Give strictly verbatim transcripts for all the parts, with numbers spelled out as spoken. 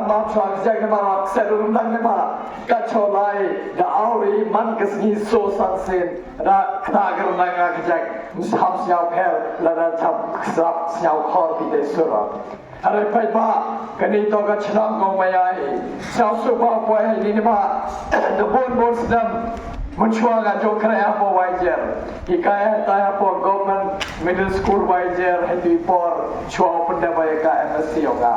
Map shuwa ka jek ne ma map set u ryndang ne ma ka cholai da awri man ka sngi so san sien da kna ka ryndang nga ka jek. Msham sñiaw pher lada cham ksap sñiaw khor ki te sura. Hare pait ba kani to ka chnong kong maya hi. Sñiaw su ba poi hi ni ma da bun bun snem. Mun chua nga jo kre apo Waijer. Ika eh ta apo government middle school Waijer hi tu i por chua open da ba ika M S C yong nga.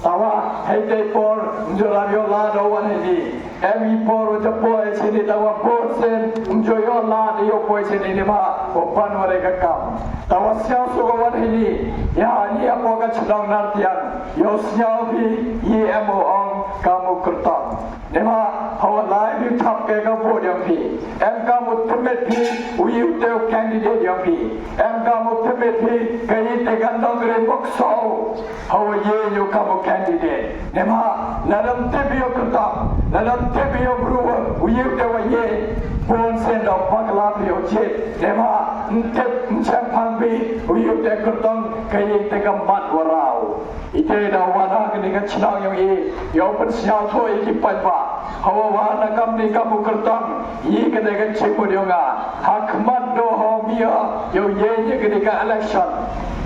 Tawa hei te por mjo la yo la do wan hei ni. Em i por jo poi chini tawa por sen mjo yo la de yo poi chini ni ma o pan ware ka kam. Tawa siaw su ko wan hei ni. Ya ni apo ka chnong nar tiang. Yo siaw bi i em o ong kamu kertong. Nema hawa lai bi thap ke ka vote yong phi. Em kamu tymit phi u yu te u candidate yong phi. Em kamu tymit phi ka i te ka nongri bok so. Hawa ye yu kamu candidate. Nema nadam tip yo kutap, nadam tip yo bru u yu te wa ye. Bon sen da pakla phi yo jit. Nema ntip nchang pang bi u yu te kutong ka i te ka mat warau. Ite da wana kani ka chnong yong i, yow pynsñiawthuh i ki paidbah. Hawa wana kamni kam u kyrtong, i kani ka jingmut yong nga. Ha khmat do ho mia, yow ye ye kani ka election.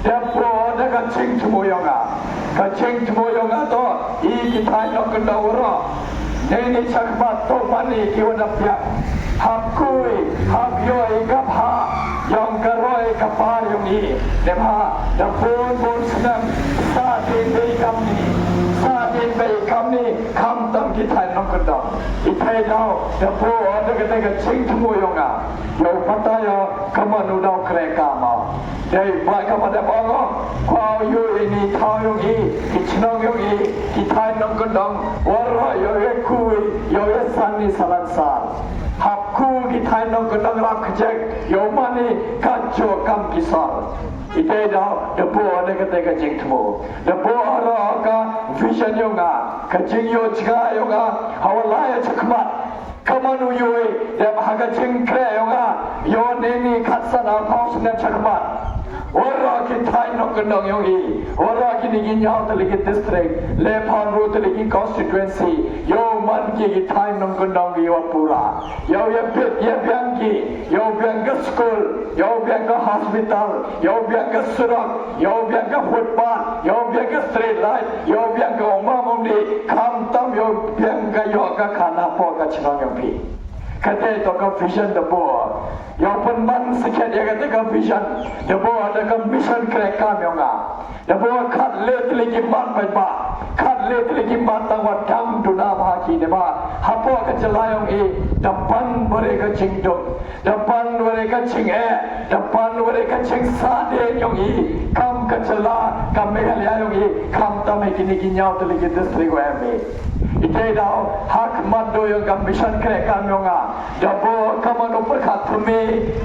Dep bo da ka jingthmu yong nga. Ka jingthmu yong nga to, i ki thai nongkyndong waroh. Neini chakhmat to mani ki wana piak. Hap kui, hap yoi ka bha, yong ka roi ka par yong i. Dep ha, da bun bun snem, sa din bei kamni, sa din bei kamni, kam tam ki thai nongkyndong. I thai dau, da bun da ka da ka jingthmu yong nga. Yow pata yo, ka manu dau kre kama. Dei ba ka ma dep ong, kwah yu ini thaw yong i, ki chnong yong i, ki thai nongkyndong, waroh yow ye kui, yow ye sani salansar. Hap ku ki thai nongkyndong rap kjek, yow mani ka jo kam ki sar. Ite dau, da bo da ka te ka jingthmu. Da bo aro ka vision yong nga, ka jingyo jga yong nga, hawa lai chakhmat. Ka manu yoi, dep ha ka jingkre yong nga, yo neini khatsan arphaw snem chakhmat. Waroh ki thai nongkyndong yong i, waroh kini ki ñiaw tylli ki district, lephaw ynru tylli ki constituency, yo man ki ki thai nongkyndong ki wa pura. Yo ya bit, ya biang ki, yo biang ka school, yo biang ka hospital, yo biang ka surok, yo biang ka footpath, yo biang ka street light, yo biang ka umam umdi, khamtam yo biang ka yo ka khana po ka chnong yong phi. Kate to ka vision da bo. Yow pynman sikhet ya kate ka vision. Da bo da ka mission kre kam yong nga. Da bo khat le tylli ki man paidbah. Khat le tylli ki man tang wa dang duna bha ki ne ba. Hapoh ka jylla yong i. Da ban bore ka jingduk. Da ban ware ka jingeh, da ban ware ka jingsaden yong i, kam ka jylla, kam Meghalaya yong i, khamtam ha kini ki ñiaw tylli ki district wa em i. Ite dau, ha khmat do yong ka mission kre kam yong nga, da bo ka manu pyrkhat thymme,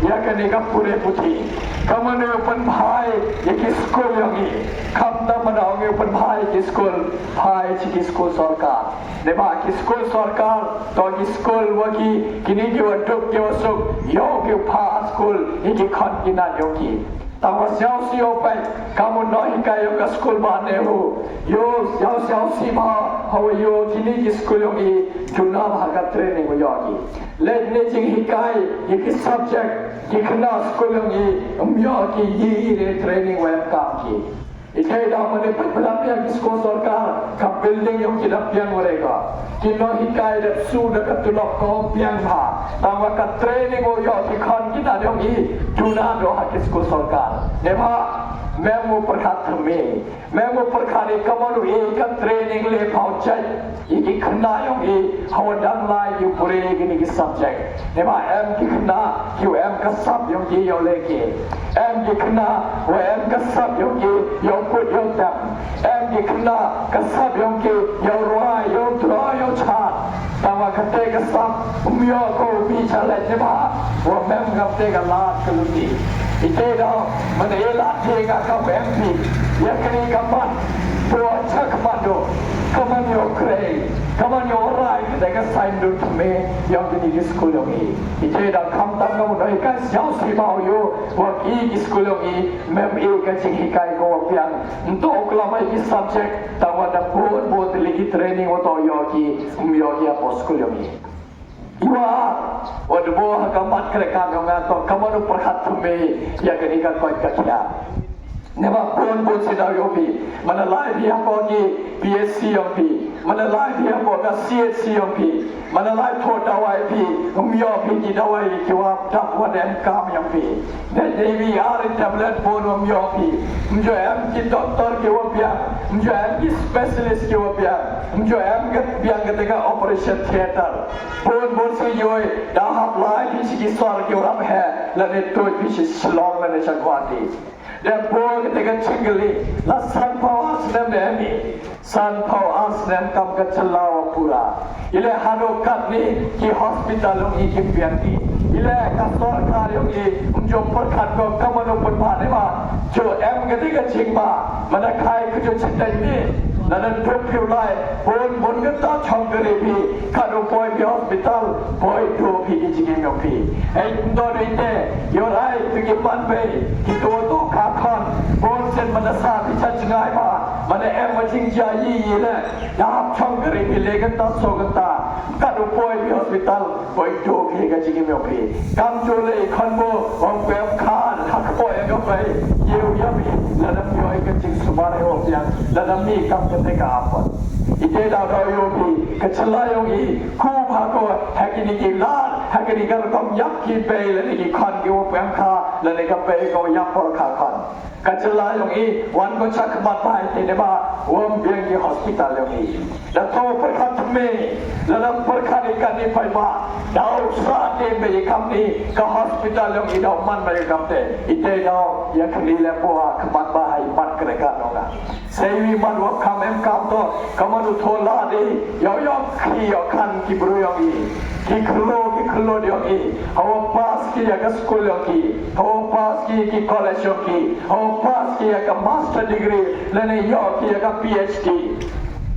ya kane ka pure puthi. Ka manu pynbha ya ki school yong i, khamtam manu yong i pynbha ya ki school, bha ya ki school sorkar. Dei ba ki school sorkar, to ki school wa ki, kini ki wa duk ki wa suk, yow ki pha school, i ki khon ki nat yow ki. Tang wa siaw si yow pai, kamu no hikai yow ka school ba ne hu, yow siaw siaw si ba, hawa yow kini ki school yow i, duna ba ka training wa yow ki. Let ne jing hikai, i ki subject, ki khna school yow i, um yow ki, i, i re training wa em kam ki. Ite da mane pynpynlap ya ki school sorkar, ka building yong ki da piang ware ka. Ki no hikai da su da ka tulop ko piang ha. Tang wa ka training o yo ki khon ki da yong i, duna do ha ki school sorkar. Dei ba, mem u pyrkhat thymme. Mem u pyrkhat i ka manu i ka training lephaw jait. I ki khna yong i, hawa dang lai ki pure kini ki subject. Dei ba em ki khna, ki em ka sap yong ki yow leki. Em ki khna, wa em ka sap yong ki yow put yow tem. Em ki khna, ka sap yong ki yow rwai, yow troi, yow chat. Tang wa kate ka sap, um yow ko mi chalet dei ba. Wa mem kate ka lad ka luti. Ite dau, mane i lad dei nga ka M P. Ya kani ka man, to chak man do. Ka man yow kre. Ka man yow rai kate ka sign do thymme yong kini ki school yong i. Ite da khamtam ka mun doi ka siaw si ba yow wa i ki school yong i mem i ka jinghikai ko wa piang. Nto klam i ki subject ta wa da bun bun tylli ki training wa to yoh ki, um yoh ki hapoh skul yong i. Iwa, wa debo ha ka mat kre kam yong nga to, ka mano pyrkhat thymme, ya kani ka koit ka khia. Neba bun bun si daw yoh phi, mana lai phi hapoh ki P H C yong phi, mana lai phi hapoh ka C H C yong phi, mana lai thoh dawai phi, um yoh phi ki dawai ki wa dap wa dem kam yong phi. Dei dei bi ar tablet bun um yoh phi. Mjo em ki doctor ki wa biang, mjo em ki specialist ki wa biang, mjo em ka biang ka teka operation theater. Bun bun si yoi, da hap lai phi si ki sor ki wa rap he, lane tuj phi si Shillong lane sha Guwahati. Da bun ka teka chingli, la san phaw ar snem da em i. San phaw ar snem kam ka jylla wa pura. Ile haduh katni ki hospital yong i kim biang i. Ile ka sorkar yong i, um jo pyrkhat ko ka mano pyrkhat ne ba. Jo em ka dei ka jingma, mana khai ka jo chiteng ni. Lada dup phi u lai, bun bun ka ta chong ka ri phi, ka do poi phi hospital, poi do phi ki jingim yong phi. Ei, ndo do ite, yo rai, phi ki man bei, ki to to ka khon, bun sen mana sa phi cha chngai ba, mana em ma jing ja yi yi le. Dap chong ka ri phi le kata so kata. Ka do poi phi hospital, poi do phi ka jingim yong phi. Kam jo le i khon bo, ong pem khan, ha ka poi ka poi. Ye u ya mi, la dam yo i ka jing sumar e ong yang, la dam mi kam ka te ka apa. I te da da yo phi, ka chala yong i, ku pha ko, ha ki ni ki la, ha ki ni ka kom yap ki bei, la ni ki khon ki u pem kha, la ni ka bei ko yap por kha khon. Ka jylla yong i, wan ko chak mat bai te ne ba, wam biang ki hospital yong i. Da to pyrkhat me, la dang pyrkhat i kan i pai ba, da u sa te me i kam ni, ka hospital yong i da u man ba i kam te. I te da u, ya kani le po ha, ka mat ba hai mat kene ka nong a. Sei wi man wa kam em kam to, ka man u thola de, yo yo khi yo khan ki bru yong i. Ki khlo, ki khlo yong i. Hawa pass ki ya ka school yong ki. Hawa pass ki ki college yong ki. Hawa pass ki ya ka master degree. Lane yo ki ya ka P H D.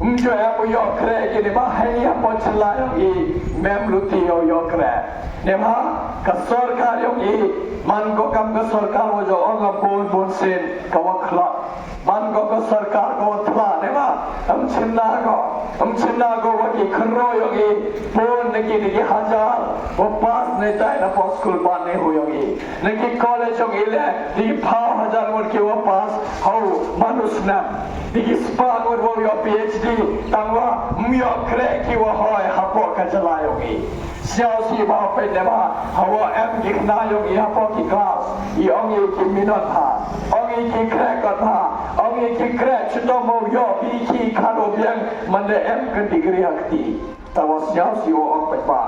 Mjo ya ko yo kre ki ne ba hai ya po chla yong i. Mem luti yo yo kre. Ne ba ka sorkar yong i. Man ko kam ka sorkar wo jo ong a bon bon sen ka wa khlot. Man ko ka sorkar ko thla ne ba, am chimna ko, am chimna ko wa ki khro yong i, pon ne ki ne ki hajar, wa pass ne tai na po school ban ne hu yong i. Ne ki college yong i le, ne ki phaw hajar ngut ki wa pass, hau manus nam. Ne ki spah ngut wa yo P H D, tang wa myo kre ki wa hoi hapo ka jylla yong i. Sñiaw si ba peit ne ba, hawa em ki khynnah yong i hapoh ki class, i ong i ki minot ha, ong i ki khreh kot ha, ong i ki khreh chitom mo yo i ki khado biang, man da em ka degree ha kti. Tawa sñiaw si o ong peit ba,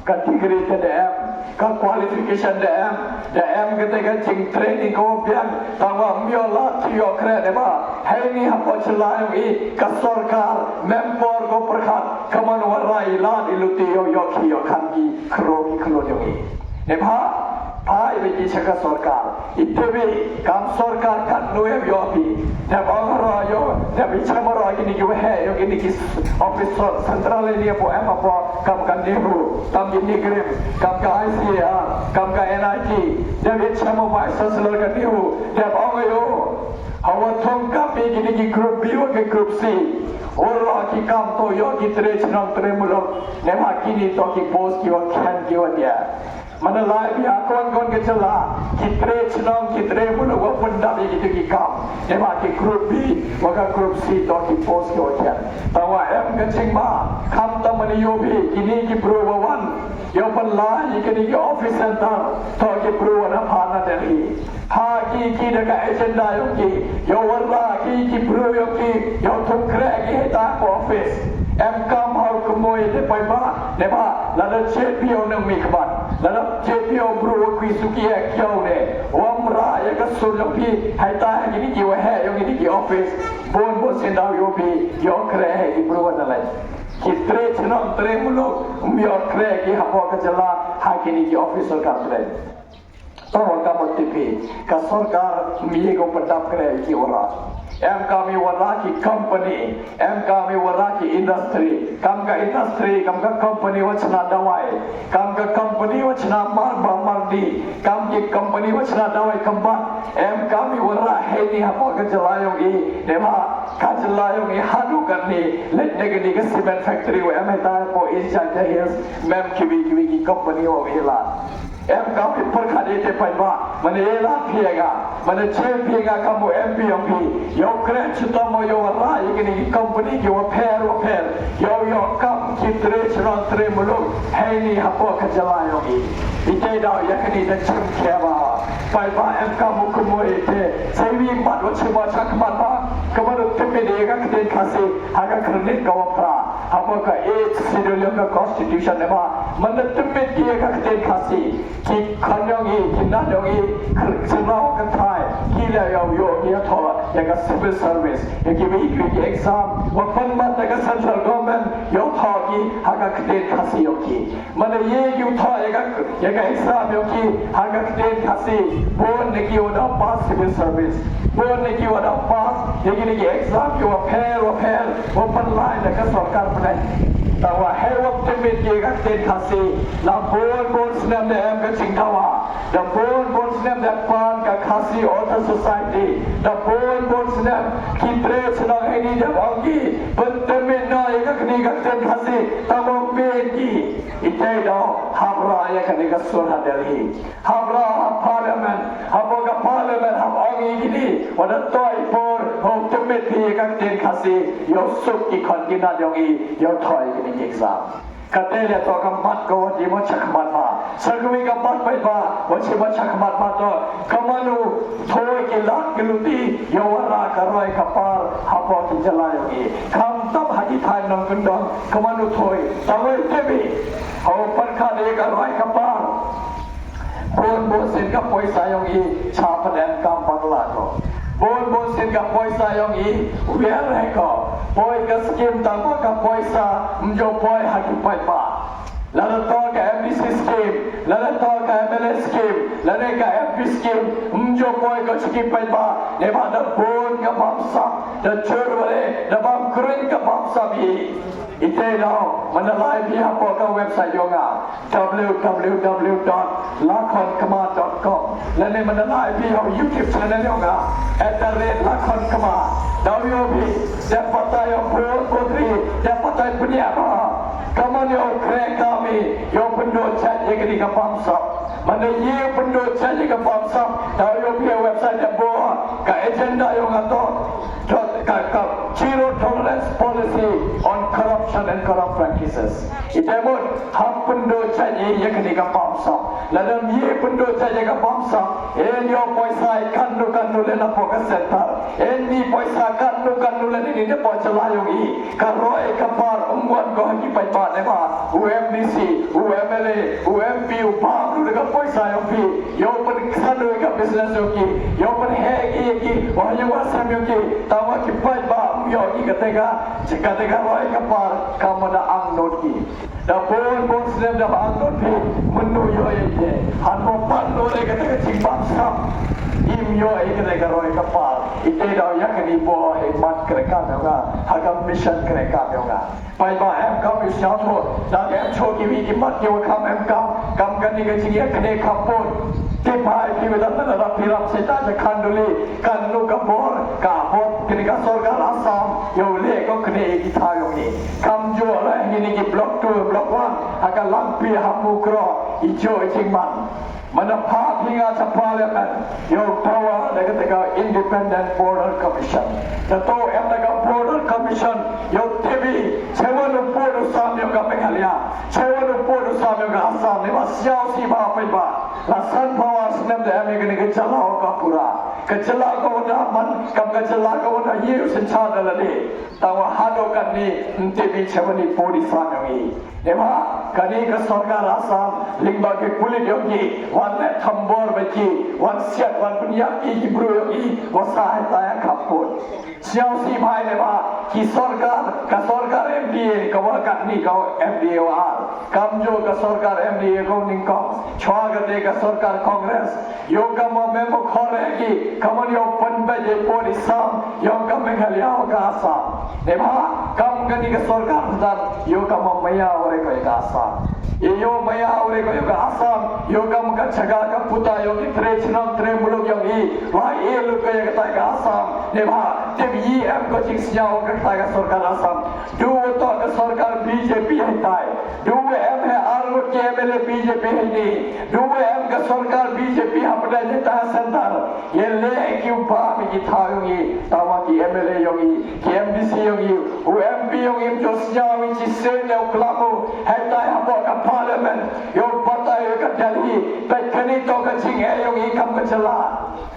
ka degree te da em, ka qualification da em, da em ka te ka jing training ko biang, tawa myo la ki yo khreh ne ba, hei ni hapoh jylla yong i, ka sorkar, mem por ko pyrkhat, Kaman wa rai lad i luti yo yo ki yo khan ki khro ki khlo yo ki. Ne pha, pha i be ki chaka sorkar. I te be kam sorkar kan no yo yo pi. Ne ba ro yo, ne be chama ro ki ni ki we he yo ki ni ki office central ni po em po kam ka NEHU, kam ki NEIGRIHMS, kam ka I C A R, kam ka N I T. Ne be chama vice chancellor ka NEHU. Ne ba yo. Hawa thong kam i ki ni ki group B wa ki group C. Ora ki kam to yo ki tre chnong tre muluk, ne ma kini to ki post ki wa khan ki wa dia. Mana lai bi a kon kon ke chala, ki tre chnong ki tre muluk wa pun dap i ki to ki kam. Ne ma ki group B wa ka group C to ki post ki wa khan. Tawa em ka chingma, kam ta mani yo bi, kini ki bru wa wan. Yo pan lai i kini ki office center, to ki bru wa na pha na Delhi. Ha ki ki da ka agenda yong ki, yo warla ki ki bru yong ki, yo thung kre ki hita ko office. Em kam hau kemoi de pai ba, ne ba, lada chet pi yo nang mi kbat. Lada chet pi yo bru wa kui suki ya kiau ne. Wam ra ya ka sur yong ki, hai ta ya ki ni ki wa he yong ki ni ki office. Bon bon sin dau yo pi, yo kre he ki bru wa na lai. Ki tre chnong tre muluk, um yo kre ki hapo ka jala, ha ki ni ki office ka tre. Tawa ka mut tipi, ka sorkar mi ko pyndap kre ki wara. Em ka mi wara ki company, em ka mi wara ki industry, kam ka industry, kam ka company wa chna dawai, kam ka company wa chna mar ba mar di, kam ki company wa chna dawai kam ba, em ka mi wara hei ni hapo ka jylla yong i, ne ba, Ka jylla yong i haduh katne, leit na kane ka cement factory wa em heta hapoh East Jaintia Hills, mem kiwi kiwi ki company wa wi la. Em kam i pyrkhat ite paidbah, mane i la phi ïa nga, mane che phi ïa nga kam u M P yong phi, yow kren chitom mo yow ra ïa kine ki company ki wa pher wa pher, yow yow kam ki tre chnong tre muluk, heini hapoh ka jylla yong i. Ite daw ïa kane da chim khia ba. Paidbah em kam u kumno ite, sa iwi mat wa chim wa chak mat ba, ka manu tymmen ïa ka ktien Khasi, ha ka kyrnit ka wa phra, hapoh ka eighth schedule yong ka constitution ne ba, manu tymmen ïa ka ktien Khasi. Ki khon yong i, ki nat yong i, kyrkhu wa ka thai, ki la yow yow ki ya thoh, ïa ka civil service, ïa ki wi ki exam, wa pynman da ka central government, yow thoh ki, ha ka ktien Khasi yong ki. Mane ye ki u thoh ïa ka, ïa ka exam yong ki, ha ka ktien Khasi, bun na ki wa da pass civil service, bun na ki wa da pass, ïa ki na ki exam ki wa pher, wa pher, wa pynlait da ka sorkar pynlait. Ta wa hei wa tymmen ïa ka ktien Khasi, la bun bun snem da em ka jingdawa. Da bun bun snem da pan ka Khasi Author Society. Da bun bun snem ki tre chnong heini da ong ki, pyntymmen noh ïa ka kane ka ktien Khasi, ta wa men ki. Ite daw hap ra ïa kane ka sur ha Delhi. Hap ra ha parliament, hapoh ka parliament hap ong ïa kine, wa da toh i por, wa tymmen ïa ka ktien Khasi, yow suk ki khon ki nat yong i, yow thoh ïa kine ki exam. Kate leh toh ka mat ka wa di mo chak mat ba. Sa kawei ka mat paidbah, wa chi mo chak mat ba toh, ka manu thoi ki lad ki luti, yow wa ra ka roi ka par, hapoh ki jylla yong i. Kam tam ha ki thaiñ nongkyndong, ka manu thoi, ta wa i tebi. Haw pyrkhat ïa ka roi ka par. Bun bun sien ka poisa yong i, cha pyndonkam Bangla ko. Bun bun sien ka poisa yong i, wiar he ko. Poi ka scheme tang ba ka poisa, mjo poi ha ki paidbah. Lada toh ka M D C scheme, lada toh ka M L A scheme, lada ka M P scheme, mjo poi ko chi ki paidbah. Ne ba da bun ka bamsap, da jur wale, da bam kring ka bamsap i. Ite daw, mane lai phi hapoh ka website yong nga, W W W dot lakhonkma dot com. Lane mane lai phi ha YouTube channel yong nga, at the rate lakhonkma. Daw yoh phi, dep batai yow bun bun ri, dep batai pynïap ba. Kaman yow kre kami, yow pyndoh chat ïa kane ka bamsap. Mane ye pyndoh chat ïa ka bamsap, daw yoh phi ha website dep bo, ka agenda yong nga toh. Ka, ka, ka zero tolerance policy on corruption and corrupt practices. Ite mut, hap pyndoh chat ïa kane ka bamsap. Lada ym ye pyndoh chat ïa ka bamsap, yn ïoh poisa katno katno lane hapoh ka center. Yn mih poisa katno katno lane ne hapoh jylla yong i. Ka roi ka par ym wan ko ha ki paidbah ne ba. U M D C, u M L A, u M P, u bam ruh da ka poisa yong phi. Yow pynsan ïa ka business yong ki, yow pynheh ki ïa ki, wa ïa wa sem yong ki, tang wa ki paidbah ym ïoh ki kata ka, kata ka roi ka par, ka mut da angnud ki. Da bun bun snem da ba angnud phi, mynno ïoh ïa ki, hangne pat nud ïa kata ka jingbamsap, im ïoh ïa kata ka roi ka par, ite daw ïa kane bor ïa mat kren kam yong nga, ha ka mission kren kam yong nga. Paidbah em kam ïa sñiawthooh, dang em shuh kiwi ki mat kiwa kham em kam, kam kani ka jingïakynduh khappud. Tip bha ïa phi wa da lada phi rap sha ita jaka khanduli, kano ka bor, ka bor kani ka sorkar Assam, yow leh ko kani ki thaw yong i. Kamjooh la kini ki block two, block one, ha ka Langpih ha Mukroh, i jooh i jingman. Manda phah phi nga cha parliament, yow dawa da kata ka Independent Border Commission. Da to em da ka Border Commission, yow tip i, chewan u pud u sam yong ka Meghalaya, chewan u pud u sam yong ka Assam, ne ba sñiawsih bha paidbah. La san phawa snem da em i kani ka jylla ka pura. Ka jylla ka wa da man, kam ka jylla ka wa da ïew synshar da lade. Tangwa haduh katni, ym tip i chewan i pud i sam yong i. Ema, kani ka sorkar Assam, lyngba ki pulit yong ki, wan leh thombor bad ki, wan siat, wan pynïap ki, ki bru yong ki, wa sah ïa khappud. Sñiawsih bha ïa ema, ki sorkar, ka sorkar M D A, ka wa katni ka M D A wa ar. Kamjooh ka sorkar M D A ka nyngkong, chwa kata ka sorkar Congress, yow kam wa mem wa khor ïa ki, kam wa yow pynbeit ïa i pud i sam, yong ka Meghalaya wa ka Assam. Ema, kam kani ka sorkar Assam, yow kam wa maya wa re ko ïa ka Assam. Ïa ïoh maya u re ko ïa ka Assam, ïoh kam ka jaka ka puta ïoh ki tre chnong tre muluk ïoh i, wa i lu ko ïa kata ka Assam, ne ba tip i em ko jingsngew ka kata ka sorkar Assam. Du to ka sorkar B J P hai tai. Du em he ar ngut ki M L A B J P hai ni. Du em ka sorkar B J P ha pdeng jita center. Ye le ki u ba mi ki thaw ïoh i, tawa ki M L A ïoh i, ki M D C ïoh i, u M P ïoh i, jo sñiaw i chi se ne u klam u, hai tai hapoh ka parliament, ïoh batai ïoh ka Delhi, tai kani to ka jingeh ïoh i kam ka jylla.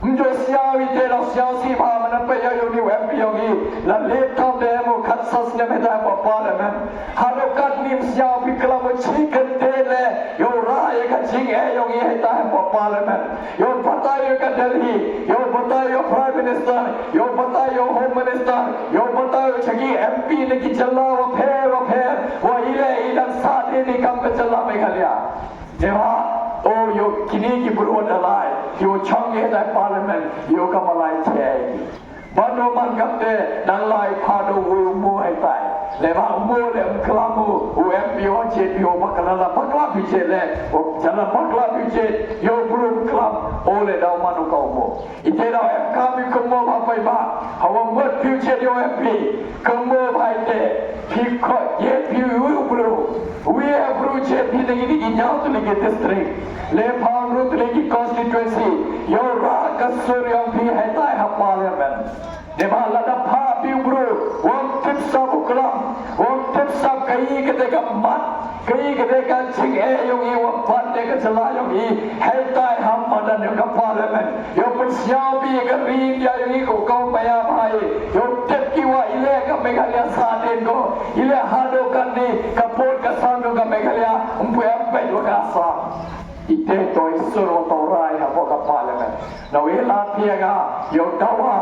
Mjo sñiaw i te lo sñiaw si ba mana pa ïoh ïoh ni u M P ïoh i, la le thaw de mo khat sa snem hai tai hapoh parliament. Haro kat nim sñiaw phi klam u chi kan te le, ïoh ra ïa ka jingeh ïoh i hai tai hapoh parliament. Ïoh batai ïoh ka Delhi, ïoh batai ïoh Prime Minister, ïoh batai ïoh Home Minister, ïoh batai ïoh chaki M P ne ki jylla wa pher wa pher, wa ile i dang sa de ni kam ka jylla Meghalaya. Ïoh ha, o ïoh kini ki bru da lai, ïoh chong ïoh dai parliament, ïoh ka malai chai. Ban do man kam te, nang lai pha do u mo hai tai. Le ba u mo le um klam u, u M P o je pi o bakala la bakla pi je le, o jana bakla pi je, ïoh bru um klam, o le dau man u ka u mo. Ite dau em kam ïoh kamo ba pai ba, hawa mot pi je ïoh M P, kamo ba ite, pi ko, ye pi u u bru, u ye bru je pi ne gini gini ïoh tu ne ki district, le pha ru tu ne ki constituency, ïoh ra ka sur ïoh pi hai tai ha parliament. Deba lada pha pi u bru, wong tip sap u klam, wong tip sap ka i ka te ka mat, ka i ka te ka jingeh ïoh i wa pat te ka jylla ïoh i, hai tai ha madan ïoh ka parliament, ïoh pun sñiaw pi ka ri India ïoh i ko kau maya bai, ïoh tip ki wa ile ka Meghalaya sa den ko, ile hado kan ni, ka pun ka san ïoh ka Meghalaya, um pu em pet wa ka Assam. Ite to i sur wa to rai ha ko ka parliament. Na wi la pia nga, ïoh dawa,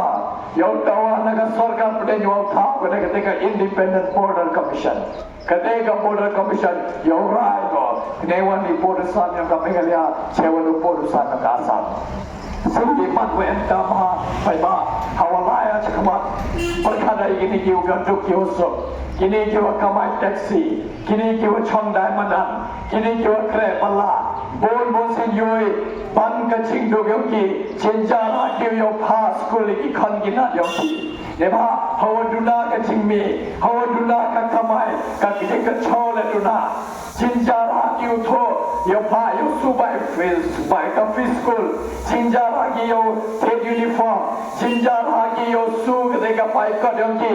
ïoh dawa na ka sorkar pdeng ïoh thaw ka na ka te ka Independent Border Commission. Ka te ka Border Commission, ïoh rai ko, kne wan ni border san ïoh ka Meghalaya, che wan ni border san ïoh ka Assam. Sing di mat wa em ka ma, pai ba, hawa la ya chakmat, perkada ini ki uga duk ki usuk, kini ki wa kamai taxi, kini ki wa chong dai manan, kini ki wa kre bala, bon bon sing yoi, ban ka ching duk yong ki, chinjara ki yo pha school ki khan ki na yong ki. Deba, hawa duna ka jingmi, hawa duna ka kamai, ka kidin ka chaw le duna. Chinjara ki u tho, yo pha, yo su bai fil, su bai ka free school. Chinjara ki yo tet uniform. Chinjara ki yo su ka te ka pai ka dong ki.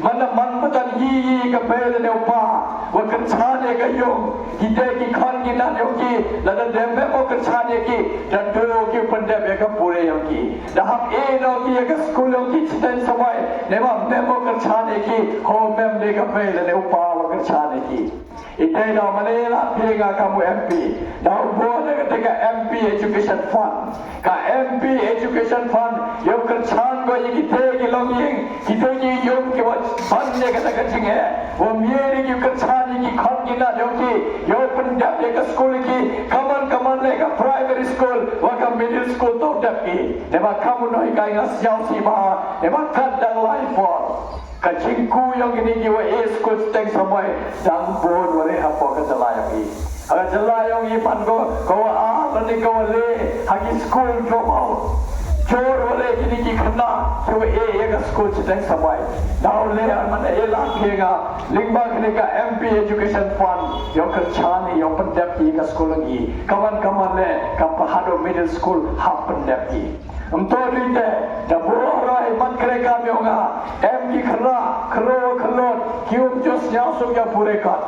Mana man matan yi yi ka pe le ne u pa. Wa ka chan e ka yong. Ki te ki khan ki na yong ki. La da dem be mo ka chan e ki. Da do ki pandep e ka pure yong ki. Da hap e no ki e ka school yong ki chiten samai. Ne ma me mo ka chan e ki. Ho mem ne ka pe le ne u pa wa ka chan e ki. Ite da mane la phi nga ka mu M P. Da u bo ne ka te ka M P Education Fund. Ka M P Education Fund. Yo kyrchan ko yi ki te ki long ying. Ki te ki yong ki wa ban ne ka te ka jing e. Wa mie ne ki kyrchan yi ki khon ki na yong ki. Yo pyndep ne ka school ki. Kaman kaman ne ka primary school. Wa ka middle school to dep ki. Ne ba kamu no hi kai nga siaw si ba. Ne ba kat dang lai por. Ka jingku yong kini ki wa e school chiteng samai dang bun wa re hapoh ka jylla yong i. Ha ka jylla yong i pan ko, ko wa a, lani ko wa le, ha ki school drop out. Jor wa le kini ki khynnah, ki wa e, e ka school chiteng samai. Daw le an man e la phi nga, lyngba kini ka M P Education Fund, yo kyrchan yo pyndep ki ka school yong i. Kaman kaman le, ka pahado middle school, hap pyndep ki. Mto dite, da boro rai man kre ka myong nga, em ki khra, khro khlot, ki um jos nyau sum ya pure kat.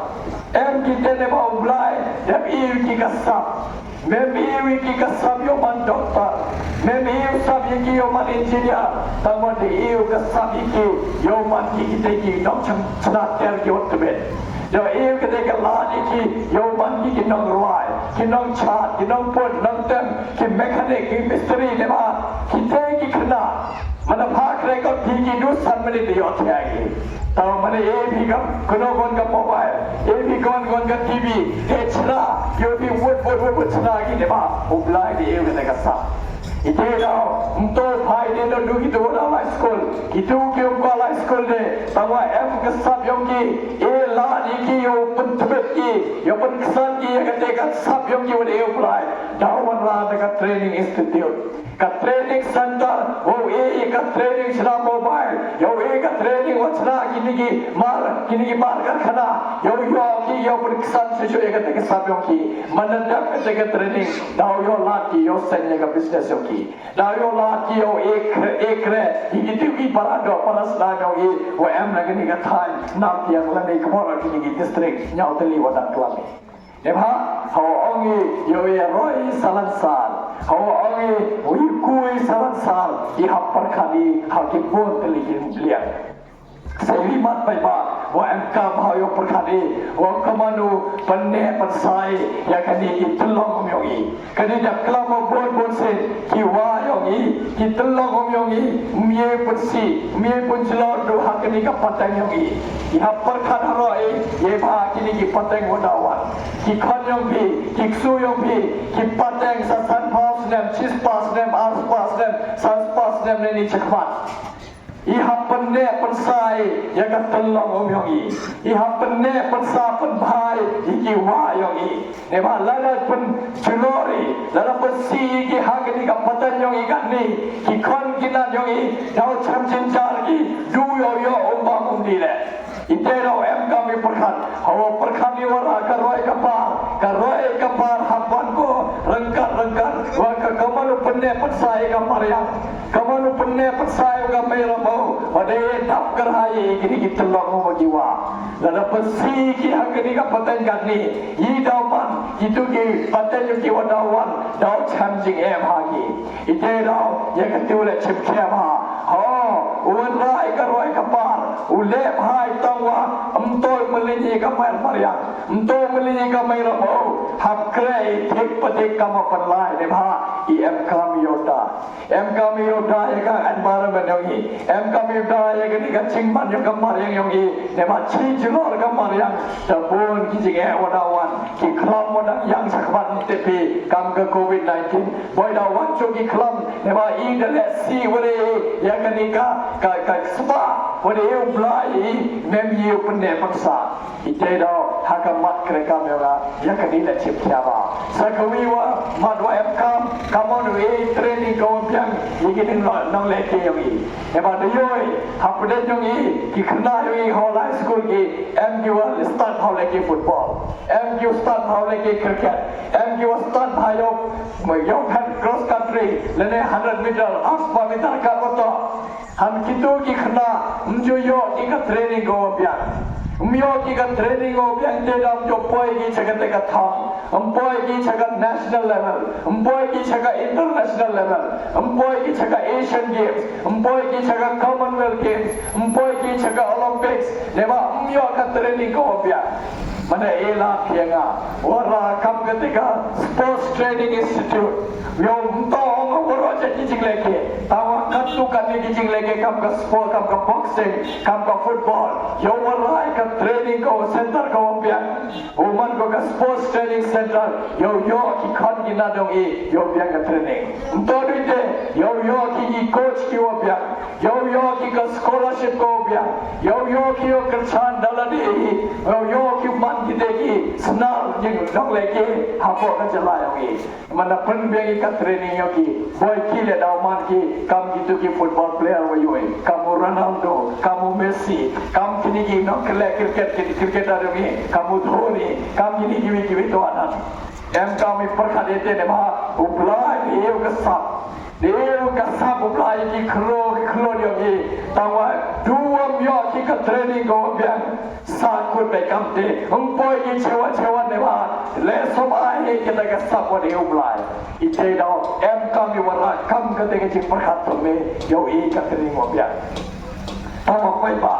Em ki te ne ba u Blai, em i ki ka sap. Mem i ki ka sap yo man doktor. Mem i sap yi ki yo man engineer. Tang man de i ka sap yi ki yo man ki ki te ki nong chang chna ter ki ot tebet. Yo i ki te ka la yi ki yo man ki ki nong ruai, ki nong chat, ki nong pun, nong tem. Ki mechanic, ki mistri, ne ba, ki te ki khynnah. Mana pha kre ko ki ki du san minit de yo thia ki. Tau mana e phi ka, kono kon ka mobile, e phi kon kon ka T V, he chna, yo phi wut wut wut wut chna ki ne ba, u Blai de e ka te ka sa. Ite dau, mto phai de no du ki tu da lai school, ki tu ki um ko lai school de, tawa em ka sap yong ki, e la ni ïa u pyntbit ki, ïa u pynksan ki ïa kata ka sap ïong ki wat ïa u Blai. Da u wanrah da ka training institute, ka training center, wow ïa ka training shna mobile, yow ïa ka training wat shna kine ki mar, kine ki mar karkhana, yow ïoh ki, yow pynksan shuh shuh ïa kata ka sap ïong ki. Man da dep kata ka training, da u ïoh lad ki, yow seng ïa ka business ïong ki. Da u ïoh lad ki, yow ïa kre, ïa kre ïa kito ki para doh para snam ïong i, wa em na kane ka thaiñ Nartiang lane ka bor kine ki district, ñiaw tylli wa dang klam i. Neibhah hawa ong i, yow i roi salansar, hawa ong i, wi kui salansar, i hap pyrkhat i ha ki bun tylli ki liang. Sa i mat paidbah, wa em kam ha yow pyrkhat i, wa kumno pyneh pynsai ïa kane ki tyllong um ïong i. Kane da klam wa bun bun sien, ki wah ïong i, ki tyllong um ïong i, um ïe pynsi, um ïe pynjlor duh ha kane ka pateng ïong i. I hap pyrkhat haroh i, ïa ba kine ki pateng wa da wan. Ki khon ïong phi, ki ksu ïong phi, ki pateng sa sanphew snem, shispah snem, arspah snem, sanspah snem ne ni chakhmat. I hap pyneh pynsai ïa ka tyllong um ïong i. I hap pyneh pynsa pynbha ïa ki wah ïong i. Neibhah lada pynjlor i, lada pynsi i ki ha kane ka pateng ïong i katne, ki khon ki nat ïong i, daw chem jynjar ki, du ïoh ïoh um bam um dih leh. Ite daw em kam i pyrkhat, hawa pyrkhat i wa ra ka roi ka par, ka roi ka par hap ban ko ryngkat ryngkat, wa ka kamano pyneh pynsai ka mariang. Kamano pyneh pynsai ka mei ramo, wa dei dap kyrhai i kine ki tyllong wa ki wah. Lada pynsi ki ha kane ka pateng katne, i daw man, kito ki pateng ki wa daw wan, daw chem jingeh ha ki. Ite daw, ïa katu leh chim khia bha. Ho, u wanrah ka roi ka par, u leh bha i tang wa, um toh mylliñ i ka mei mariang, um toh mylliñ i ka mei ramo, hap kre i thik pathik kam wa pynlai neibhah, i em kam yow da. Em kam yow da ïa ka environment ïong i. Em kam yow da ïa kane ka jingman ïong ka mariang ïong i. Neibhah chi jlor ka mariang. Da bun ki jingeh wa da wan. Ki khlem wa dang ïang shakhmat nte phi kam ka covid nineteen. Boi da wan shuh ki khlem. Neibhah i da leh si wa dei ïa kane ka, ka, ka spah wa dei u Blai i. Mem i u pyneh pynsa. Ite daw ha ka mat kre kam ïong nga, ïa kane leh chim khia bha. Sa kawi wa mat wa em kam, kamano i training ka wa biang, i ki nong, nonglehke ïong i. Neibhah da ïohi, hapdeng ïong i, ki khynnah ïong i ha u lai school ki, em ki wa start ha u lehke football. Em ki wa start ha u lehke cricket. Em ki wa start ha yow, yow phet cross country, lane hundred meter, arspah meter ka wa toh. Hangtei kito ki khynnah, ym ju ïoh ki ka training ka wa biang. Ym ïoh ki ka training ka wa biang te da ym ju poi ki sha kata ka thong. Ym poi ki sha ka national level. Ym poi ki sha ka international level. Ym poi ki sha ka Asian Games. Ym poi ki sha ka Commonwealth Games. Ym poi ki sha ka Olympics. Neibhah ym ïoh ka training ka wa biang. Mane ela phi nga. Wa ra kam kata ka Sports Training Institute. Yow ym toh ong wa roh ki jinglehke. Tang wa katto katne ki jinglehke kam ka sport, kam ka boxing, kam ka football. Yow wa ra ka training ka wa center ka wa biang. U man ko ka sports training center. Yow ïoh ki khon ki nat ïong i, yow biang ka training. Ym toh dei te, yow ïoh ki, ki coach ki wa biang. Yow ïoh ki ka scholarship ka wa biang. Yow ïoh ki yow kyrchan da lade hi. Yow ïoh ki man kite ki snar jingdonglehke hapoh ka jylla ïong i. Manda pynbiang i ka training ïong ki. Boi ki leh daw man ki kam kito ki football player wa ïohi. Kam u Ronaldo, kam u Messi, kam kine ki nongkylli cricket, ki cricketer ïong i. Kam u Dhoni, kam kine kiwei kiwei to anan. Em kam i pyrkhat ite neibhah u Blai dei u ka sap. Dei u ka sap u Blai ki khlur, ki khlur ïong i. Tang wa du wa ym ïoh ki ka training ka wa biang. Sa kut beit kam te, ym poi ki chewa chewa neibhah, leh sop ai hi kita ka sap wa dei u Blai. Ite daw, em kam i wa ra kam kata ka jingpyrkhat thymme, yow i ka training wa biang. Tang wa paidbah,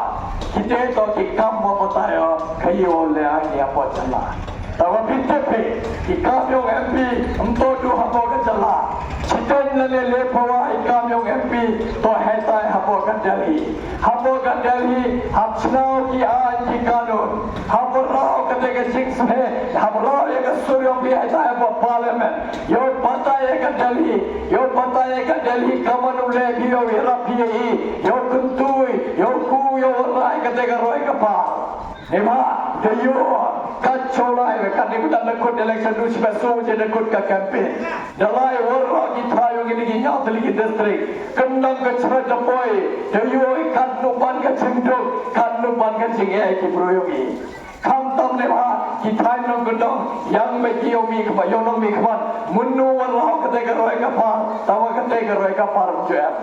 kite to ki kam wa batai o, ka i wa leh ai ni hapoh jylla. Tang wa phi tip phi, i kam yong M P, ym toh du hapoh ka jylla. Shiteng lane le phawa i kam yong M P, toh hei tai hapoh ka Delhi. Hapoh ka Delhi, hap chna ki aiñ ki kanun. Hap rah kata ka jingsngewsih, hap rah ïa ka sur yong phi hei tai hapoh Parliament. Yow batai ïa ka Delhi, yow batai ïa ka Delhi, kamano leh phi yow ïarap phi ïa i, yow kyntu i, yow kiew, yow rah kata ka roi ka par. Neibhah da ïoh ka July, ka ni mynta da kut election, du shibit shu je da kut ka campaign. Da lai waroh ki thaw ïong ki, ki hynñiaw tylli ki district. Kyndong ka chret da poi, da ïoh i katno ban ka jingduk, katno ban ka jingeh ki briew ïong i. Khamtam neibhah ki thaiñ nongkyndong, ïang bad ki ïong mih khmat, ïong nongmih khmat. Mynno waroh kata ka roi ka par, tangba kata ka roi ka par ym ju em.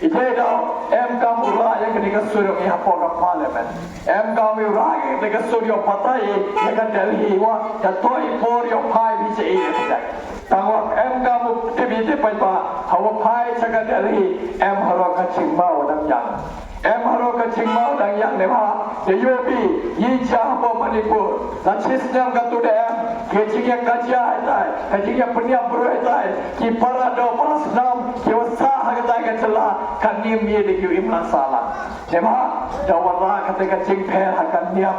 Ite da em kam u rah ïa kane ka sur ïong i hapoh ka parliament. Em kam u rah ïa kata ka sur ïong batai ïa ka Delhi, wa da toi por ïong phai bha sha i ïa kata. Tangba em kam u tip ïa kata paidbah, hawa phai sha ka Delhi, em haroh ka jingma u dang ïang. Em haroh ka jingma u dang ïang neibhah, da ïohi, i jia hapoh Manipur. La shi snem katto da em, ka jingïakajia haitai, ka jingïapynïap briew haitai, ki para doh para snam, kiwa sah ha katai ka jylla, katne ym ïoh da ki im la sah lang. Neibhah, da wanrah kata ka jingpher ha ka niam.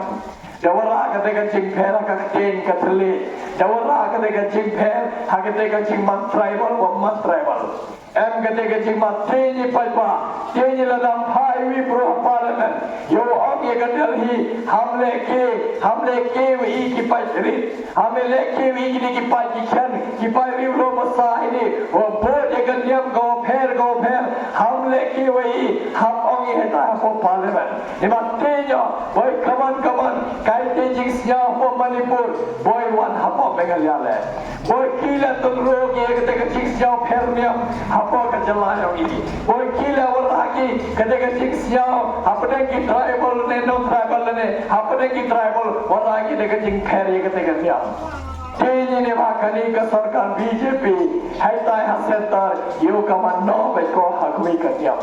Da wanrah kata ka jingpher ha ka ktien ka thylliej. Da wanrah kata ka jingpher ha kata ka jingman tribal wa man tribal. Em kata ka jingman, te ngi paidbah, te ngi la dang phah iwi briew ha parliament. Ïoh ong ïa ka Delhi, ham leh ke, ham leh ke wa i ki paid rit. Ham leh ke wa i kine ki paid ki khian, ki paid riewlum ba sah ine, wa bud ïa ka niam kawa pher kawa pher. Ham leh ke wa i, ham ong i heta hapoh parliament. Neibhah te ngi, boi kaman kaman, kaei te jingsngew hapoh Manipur, boi wan hapoh Meghalaya leh. Boi ki leh tynru ïa kata ka jingsngew pher niam hapoh ka jylla ïong i. Boi ki leh wanrah ki kata ka jingsngew hapdeng ki tribal ne non tribal ne hapdeng ki tribal, wanrah ki kata ka jingpher ïa kata ka niam. Te ngi neibhah kane ka sorkar B J P, haitai ha centre, ïoh ka man noh bad ko ha kawei ka niam.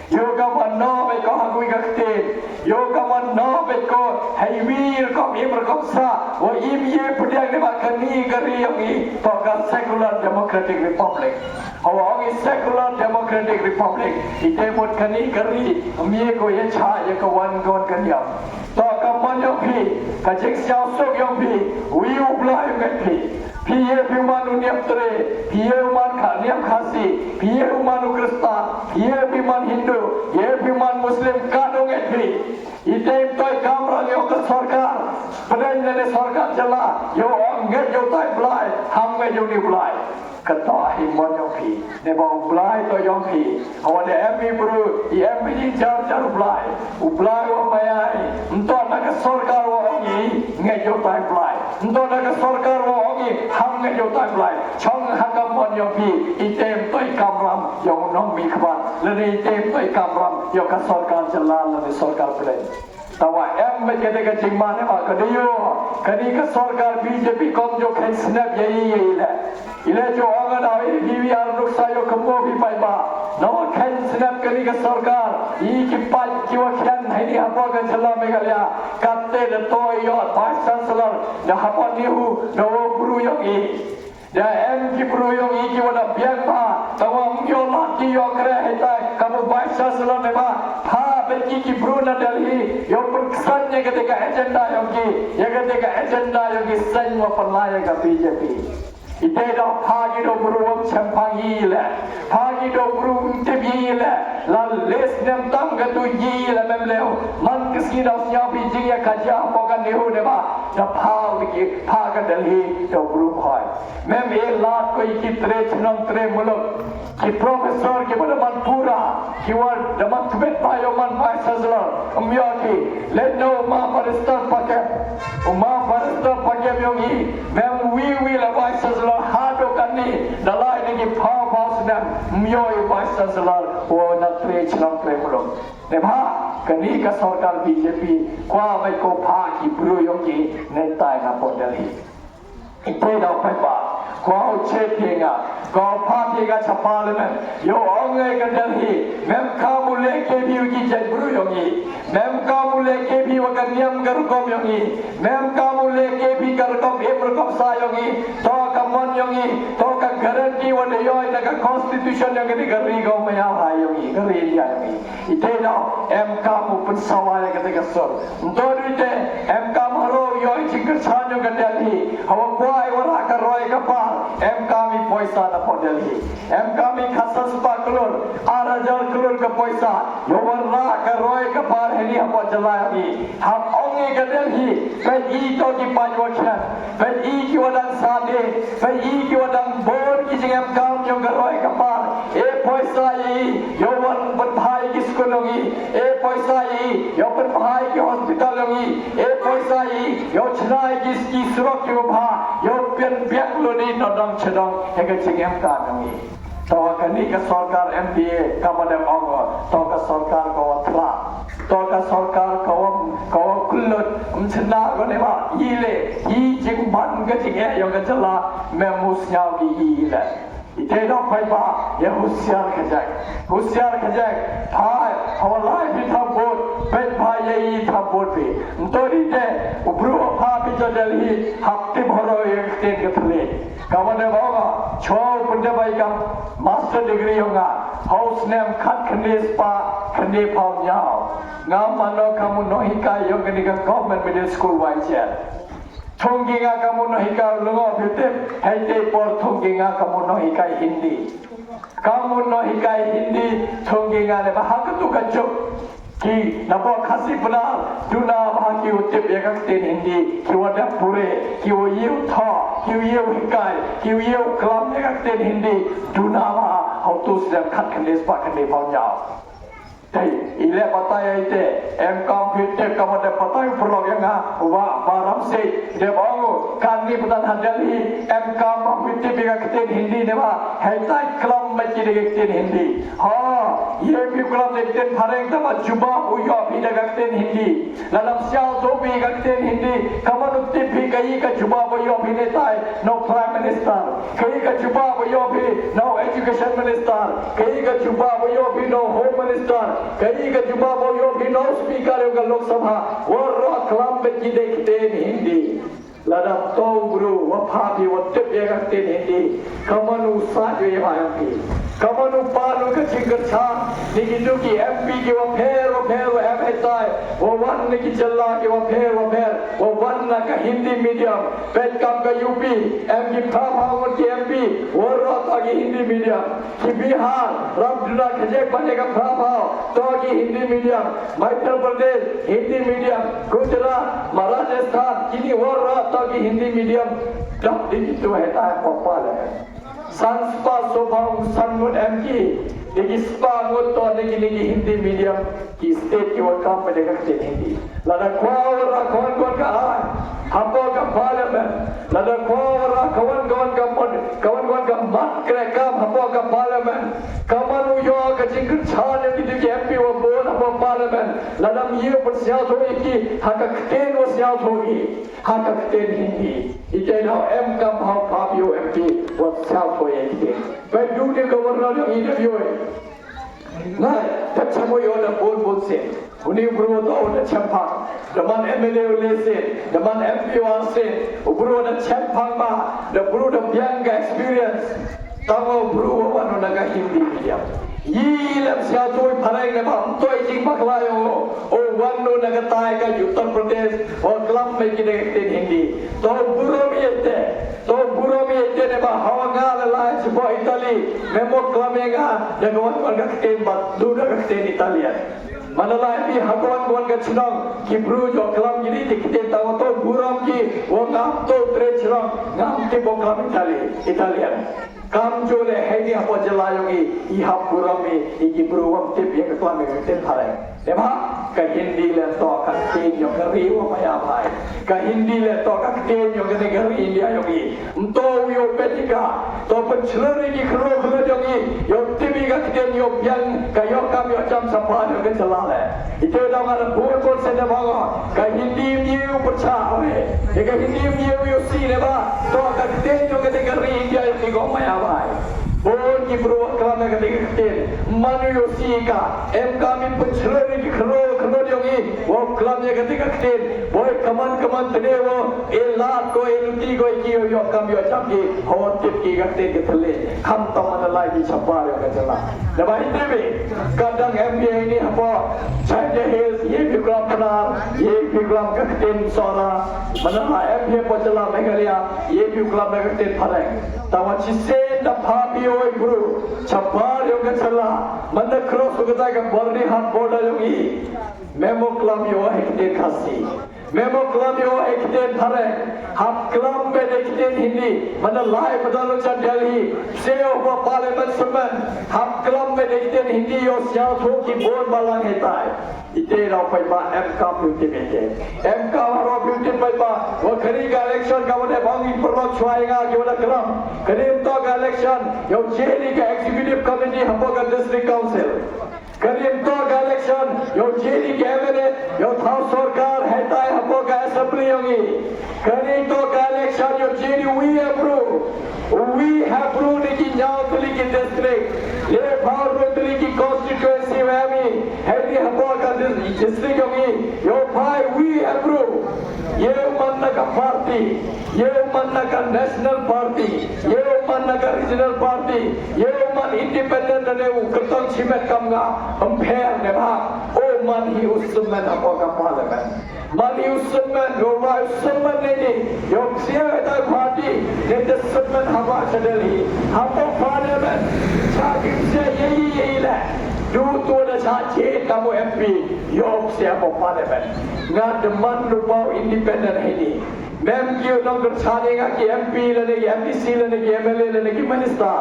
Ïoh ka man noh bad ko ha kawei ka ktien. Ïoh ka man noh bad ko ha iwi rukom im rukom sah. Wa im ïa pdiang neibhah kane ka ri ïong i toh ka secular democratic republic. Hawa ong i secular democratic republic, ite mut kane ka ri ym ïa ko ïa chah ïa ka wan ka wan ka niam. Toh ka mon ïong phi, ka jingsngew suk ïong phi, wi u Blai u ngeit phi. Phi ïa phi man u niam Tre, phi ïa u man ka niam Khasi, phi ïa u man u Khristan, phi ïa phi man Hindu, ïa phi man Muslim, ka dong ngeit phi. Ite im toi kamram ïa ka sorkar, pdeng ne sorkar jylla, ïa u ong ngeit ïa u tai Blai, ham ngeit ïa u ni Blai. Ka toh hi mon ïong phi, ne ba u Blai toh ïong phi. Hawa da em i bru, i em i jar jar u Blai. U Blai wa maya i, nto na ka sorkar wa ong i, ngeit ïa u tai Blai. Nto na ka sorkar wa ong i, ham ngeit ïa u tai Blai. Chong ha ka mon ïong phi, ite im toi kamram ïa u nongmihkhmat. Lane ite im toi kamram ïa ka sorkar jylla, lane sorkar pdeng. Tawa em bad kata ka jingman em ka dei ïoh. Kane ka sorkar B J P kam ju kheiñ snep ïa i ïa i leh. I leh ju ong nga da i phi wi ar nuksa ïoh kynmaw phi paidbah. Nawa kheiñ snep kane ka sorkar. I ki paid kiwa khian heini hapoh ka jylla Meghalaya. Katte da toh ïoh Vice Chancellor da hapoh NEHU da wa bru ïong i. Da em ki bru ïong i kiwa da biang bha, tangwa ym ïoh lad ki ïoh kre haitai, ka bu Vice Chancellor ne ba, pha bad ki ki bru na Delhi, ïoh pyrkhat ïa kata ka agenda ïong ki, ïa kata ka agenda ïong ki seng wa pynlait ïa ka B J P. Ite da pha ki da bru ym chemphang i leh, pha ki da bru ym tip i leh, la les nem tang ka tu i leh mem leh, man ka sngi da sñiaw phi jingïakajia hapoh ka NEHU ne ba, da pha ki, pha ka Delhi da bru hoi. Mem e lad ko i ki tre chnong tre muluk. Ki professor kiwa da man pura, kiwa da man tbit ba ïoh man Vice Chancellor. Ym ïoh ki, leit na u ma Barrister Pakem. U ma Barrister Pakem ïong i, mem wi wi la Vice Chancellor haduh katni, da lai na ki phaw phaw snem, ym ïoh i Vice Chancellor, u na tre chnong tre muluk. Neibhah, kani ka sorkar B J P, kwah bad ko phah ki bru ïong ki, ne tai na pon Delhi. Ite da u paidbah, kwah u chet phi nga, kwah u phah phi nga cha parliament, ïoh ong nga ka Delhi, mem kam u leh ke phi u ki jait bru ïong i, mem kam u leh ke phi wa ka niam ka rukom ïong i, mem kam u leh ke phi ka rukom im rukom sa ïong i, to ka mon ïong i, to ka guarantee wa da ïoh na ka constitution ïong i ka ri ka maya ha ïong i, ka ri India ïong i. Ite da em kam u pynsawa ïa kata ka sur. Nto du ite em kam haroh ïoh i jingkyrshan ïong ka Delhi. Hawa kwai wa rah ka roi ka par. Em kam i poisa na pon Delhi. Em kam i khatsan spah klur, ar hajar klur ka poisa, ïa wanrah ka roi ka par hangne hapoh jylla jong ngi. Hap ong ïa ka Delhi, peit i to ki paidbah, peit i ki wa dang sah de, peit i ki wa dang bun ki jingemkam jong ka roi ka par. E poisa i, ïa wan pynbha ïa ki skul jong ngi. E poisa i, ïa pynbha ïa ki hospital jong ngi. E poisa i, ïa chna ïa ki, ki surok ki wa bha, ïa pynbiang lut i nongdong shnong, ha ka jingemkam jong ngi. To kane ka sorkar M P A, kaba dep ong, to ka sorkar ka wa thlak. To ka sorkar ka wa, ka wa kyllut, ym chna ko ne ba, i le, i jingban ka jingeh jong ka jylla, mem u sngew ki i le. Ite dok pai ba, ïa husiar ka jek. Husiar ka jek, hai, hawa lai phi tham vote, peit ba ïa i tham vote phi. Nto di te, u bru wa pha phi to Delhi, hap tip horo ïa ka ktien ka thylliej. Ka wan da ba nga, chwa u pyndep ïa ka master degree yong nga, ha u snem khat khyndai spah khyndai phew hynñiew. Nga mano kam u nonghikai yong kane ka government middle school Waicher. Thung ki nga kam u nonghikai, lyngngoh phi tip, hei te por thung ki nga kam u nonghikai Hindi. Kam u nonghikai Hindi, thung ki nga ne ba ha katu ka juk. Ki, na ba Khasi Pnar, duna ba ki u tip ïa ka ktien Hindi, ki wa dep pule, ki u ïew thoh, ki u ïew hikai, ki u ïew klam ïa ka ktien Hindi, duna ba ha u tu snem khat khyndai spah khyndai phew hynñiew. Te, i leh batai ïa ite, em kam phi tip ka ba dep batai u paralok ïa nga, wa, ba Ramsey, dep ong, kane ba dang ha Delhi, em kam ba phi tip ïa ka ktien Hindi ne ba, hei tai klam ba ki da ka ktien Hindi. Ha, ïa phi klam da ka ktien Phareng, te ba jubab u ïoh phi da ka ktien Hindi. Lada ym sngewthuh phi ka ktien Hindi, ka mano tip phi kaei ka jubab ba ïoh phi ne tai na u Prime Minister. Kaei ka jubab ba ïoh phi na u Education Minister. Kaei ka jubab ba ïoh phi na u Home Minister. Kaei ka jubab ba ïoh phi na u Speaker yong ka Lok Sabha. Waroh klam bad ki da ka ktien Hindi. Lada to u bru wa pha phi wa tip ïa ka ktien Hindi, ka mano u sah ïa phi. Ka mano u pan u ka jingkyrchan, ne kito ki M P ki wa pher wa pher wa em hei tai, wa wan na ki jylla ki wa pher wa pher, wa wan na ka Hindi medium, peit kam ka U P, em ki phra phew ngut ki M P, waroh to ki Hindi medium. Ki Bihar, rap duna kajek bane ka phra phew, to ki Hindi medium. Madhya Pradesh, Hindi medium. Gujarat, Rajasthan, kini waroh to ki Hindi medium. Dap di kitu heta papa le. San spah soba san ngut M P, di ki spah ngut to di kini ki Hindi medium. Ki state ki wa kam bane ka ktien Hindi. Lada kwah u rah kawan kawan ka aiñ hapoh ka parliament. Lada kwah u rah kawan kawan ka mot, kawan kawan ka mat kre kam hapoh ka parliament. Ka mano u ïoh ka jingkyrchan ïa kito ki M P wa bun hapoh parliament. Lada ym ïoh pynsngewthuh ïa ki ha ka ktien wa sngewthuh ïa ki. Ha ka ktien Hindi. Ite nau em kam ha u pha phi u M P wa sngewthuh ïa ki. Ba ïoh ne ka warna ïa i da ïoh. Ngai, da chamo ïoh da bun bun sien. Uni u bru u to u da chempang. Da man M L A u le sien. Da man M P u ar sien. U bru u da chempang ba. Da bru da biang ka experience. Tang u bru u wan u na ka Hindi medium. Yi lem sia tui pareng ne ba mtoi jing bakla yo. U wan u na ka tai ka Uttar Pradesh. U klam me ki da ka ktien Hindi. To burom ïa te. To burom ïa te ne ba hawa nga la lai chibo Italy. Me mo klam ïa nga da ka wan wan ka ktien ba du da ka ktien Italian. Mana lai bi ha ka wan wan ka chnong ki bru jo klam ki di ki ktien ta wa to burom ki wa ngam to tre chnong ngam ki bo klam Itali, Italian. Kam jo le hei ni hapo jylla yong i, i hap burom i, i ki bru wam tip ïa ka klam ïa ka ktien Phareng. Dei ba, ka Hindi le to ka ktien yong ka ri wa maya bhai. Ka Hindi le to ka ktien yong ka ri India yong i. Mto u yo petika, to pynchlur i ki khro khro yong i. Yo tip i ka ktien yo biang, ka yo kam yo jam sapa yo ka jylla le. Ito da ma la bun bun sen da ba ngo. Ka Hindi myu percha we. Ka Hindi myu yo si le ba. To ka ktien yong ka ri India yong i ko maya bhai. Bun ki bru wa klam na ka dei ka ktien. Manu yo si ka. Em ka mi pynchlur i ki khro khro yong i. Wa klam ïa ka dei ka ktien. Boi kaman kaman tene wa. E lat ko e luti ko e ki yo yo kam yo cham ki. Ho tip ki ka ktien ki thylliej. Kham tam man lai ki chapar yo ka jylla. Da ba hi tip i. Ka dang M P A ni hapo. Chai de his ye pi klam pnar. Ye pi klam ka ktien sora. Mana M P A po jylla Meghalaya. Ye pi klam ka ktien Phareng. Tawa chi se Da pha phi oi bru, chabar ïa ka jylla, man da cross u kata ka Byrnihat border ïa ngi. Mem klam ïa o ha ktien Khasi. Mem klam ïa o ha ktien Phareng. Hap klam beit da ktien Hindi, man da lai bad da lo cha Delhi. Seh o ba parliament semen. Hap klam beit da ktien Hindi ïa o sial tho ki bun balang hetai. Ite da paidbah em kam ïa u tip ite. Em kam ha ruh ïa u tip paidbah. Wa kane ka election ka wa dei bang i paralok chwa ïa nga ki wa da klam. Kane to ka election ïa u jeri ka executive committee hapoh ka district council. Kane to ka election ïa u jeri ka M L A ïa u thaw sorkar hetai hapoh ka assembly ïa ngi. Kane to ka election ïa u jeri wi ha bru. Wi ha bru ne ki ñiaw tylli ki district. Le phaw ru tylli ki constituency wa mi. Hei di hapoh ka dis-, district ïa ngi. Ïa u phai wi ha bru. Ïa u man na ka party. Ïa u man na ka national party. Ïa u man na ka regional party. Ïa u man independent ne u kyrtong chimet kam nga. Ym pher ne bha. U man hi u semen hapoh ka parliament. Man hi u semen, u lai u semen ne ni. Ïoh psiah ïa tai party, ne te semen haba cha Delhi. Haba parliament, cha kim sia ye ye ye le. Du tu da cha che tamu M P, ïoh psiah haba parliament. Nga demand lu pau independent hi ni. Mem ki u nongkyrchan ïa nga ki M P lane ki M D C lane ki M L A lane ki minister.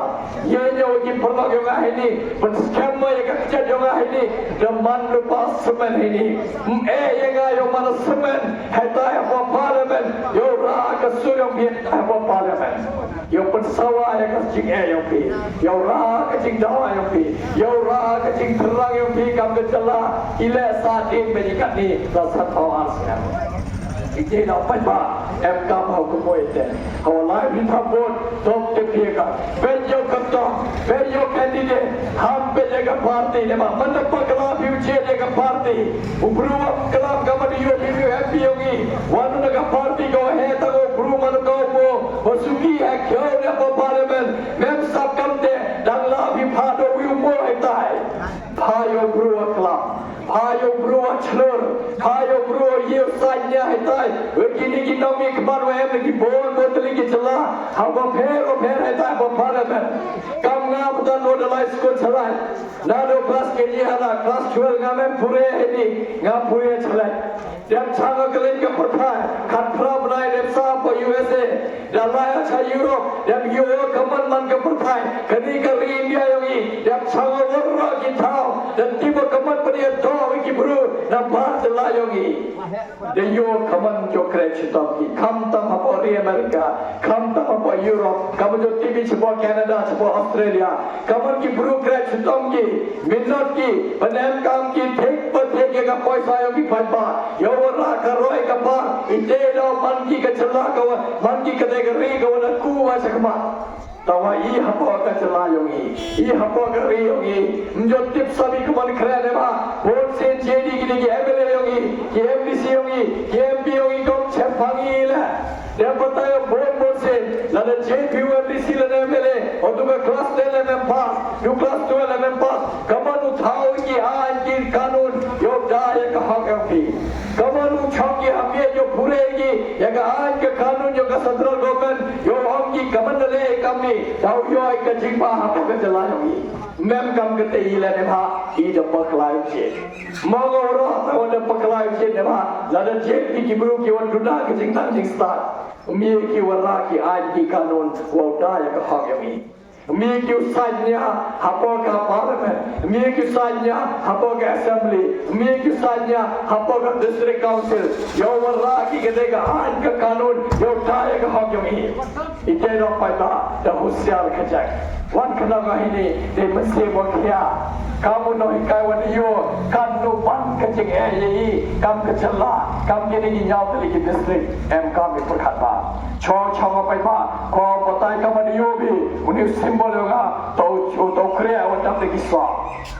Ïa ïa ki paralok ïa nga hi ni, pynskhem ïa ka kjat ïa nga hi ni, da man lypa semen hi ni. Ym eh ïa nga ïa man semen, hei tai hapoh parliament, ïa u rah ka sur ïa phi hapoh parliament. Ïa pynsawa ïa ka jingeh ïa phi, ïa u rah ka jingdawa ïa phi, ïa u rah ka jingthrang ïa phi kam ka jylla, i leh sa dien bad i katni, la sa thaw ar snem. Ite na paidbah, em kam ha u kmoi te. Ha u lai phi thap vote, to tip phi ka. Peit ïa u kyrtong, peit ïa u candidate, ham peit ïa ka party ne ma. Mynta bakla phi u jied ïa ka party. U bru wa klam ka ma di ïoh phi u M P ïong i. Wan na ka party ka wa heh tang u bru man ka u mo. Wa suki ha kiew ne pa parliament. Mem sap kam te, dang la phi pha do wi u mo hei tai. Pha ïa u bru wa klam. Pha ïa u bru wa chlur. Pha ïa u bru wa ïa u saiñ nia hei tai. Wa kine ki nongmihkhmat wa em na ki bun bun tylli ki jylla. Haba pher wa pher hei tai ba pha da ben. Kam nga bdan wa da lai skul chalai. Naduh klas K G hana klas twelve ngam em pule hei ni. Ngam pule chalai. Dep chang ha kylleng ka pyrthai, khatphra bnai dep sah hapoh U S A, da lai ha sha Europe, dep ïoh ka mon man ka pyrthai, kane ka ri India ïong i, dep chang ha waroh ki thaw, da tip ka mon pynïaid doh ïa ki bru, na bar jylla ïong i. Da ïoh ka mon jong khreh chitom ki, khamtam hapoh ri America, khamtam hapoh Europe, kaba jong tip i shapoh Canada, shapoh Australia, ka mon ki bru khreh chitom ki, minot ki, pynem kam ki, thik pa thik ïa ka poisa ïong ki paidbah, ïa u rah ka roi ka par, ite da man ki ka jylla ka wa, man ki ka dei ka ri ka wa da ku wa shakhmat. Tawa i hapoh ka jylla ïong i, i hapoh ka ri ïong i, ym jot tip sa bi ka mon khreh ne ba, bun sien jedi ki dei ki M L A ïong i, ki M D C ïong i, ki M P ïong i, kong chempang i le. Dep batai ïa bun bun sien, lada jied phi u M D C lada M L A, haduh ka klas ten lada mem pass, haduh klas twelve lada mem pass, ka mon u thaw ki aiñ ki kanun, ïoh da ïa ka hok ïong phi. Ka mon u chong ki hapdeng ïoh pule ki, ïa ka aiñ ka kanun ïoh ka central government, ïoh ong ki ka mon da leh kam ni, da u ïoh ka jingbha hapoh ka jylla ïong i. Mem kam kata i lada mem ha, i da bakla ïa u jied. Mo nga u roh ta wan da bakla ïa u jied ne ba, lada jied ki ki bru ki wan duna ka jingtang jingstad. Ym ïa ki wa rah ki aiñ ki kanun, wa u da ïa ka hok ïong i. Ym ïa ki u saiñ nia, hapoh ka parliament. Ym ïa ki u saiñ nia, hapoh ka assembly. Ym ïa ki u saiñ nia, hapoh ka district council. Ïa u wa rah ki ka dei ka aiñ ka kanun, ïa u da ïa ka hok ïong i. Ite nongpaidbah, da husiar ka jaka. Wan khnang ha hini, dei mynsiem wa khia. Kam u nonghikai wa da ïoh, kan u ban ka jingeh ïa i, kam ka jylla, kam kine ki ñiaw tylli ki district, em kam i pyrkhat ba. Chong chong wa paidbah, ko batai kam wa da ïoh bi, uni u symbol ïong nga, to, to, to khreh wa dap da ki swa.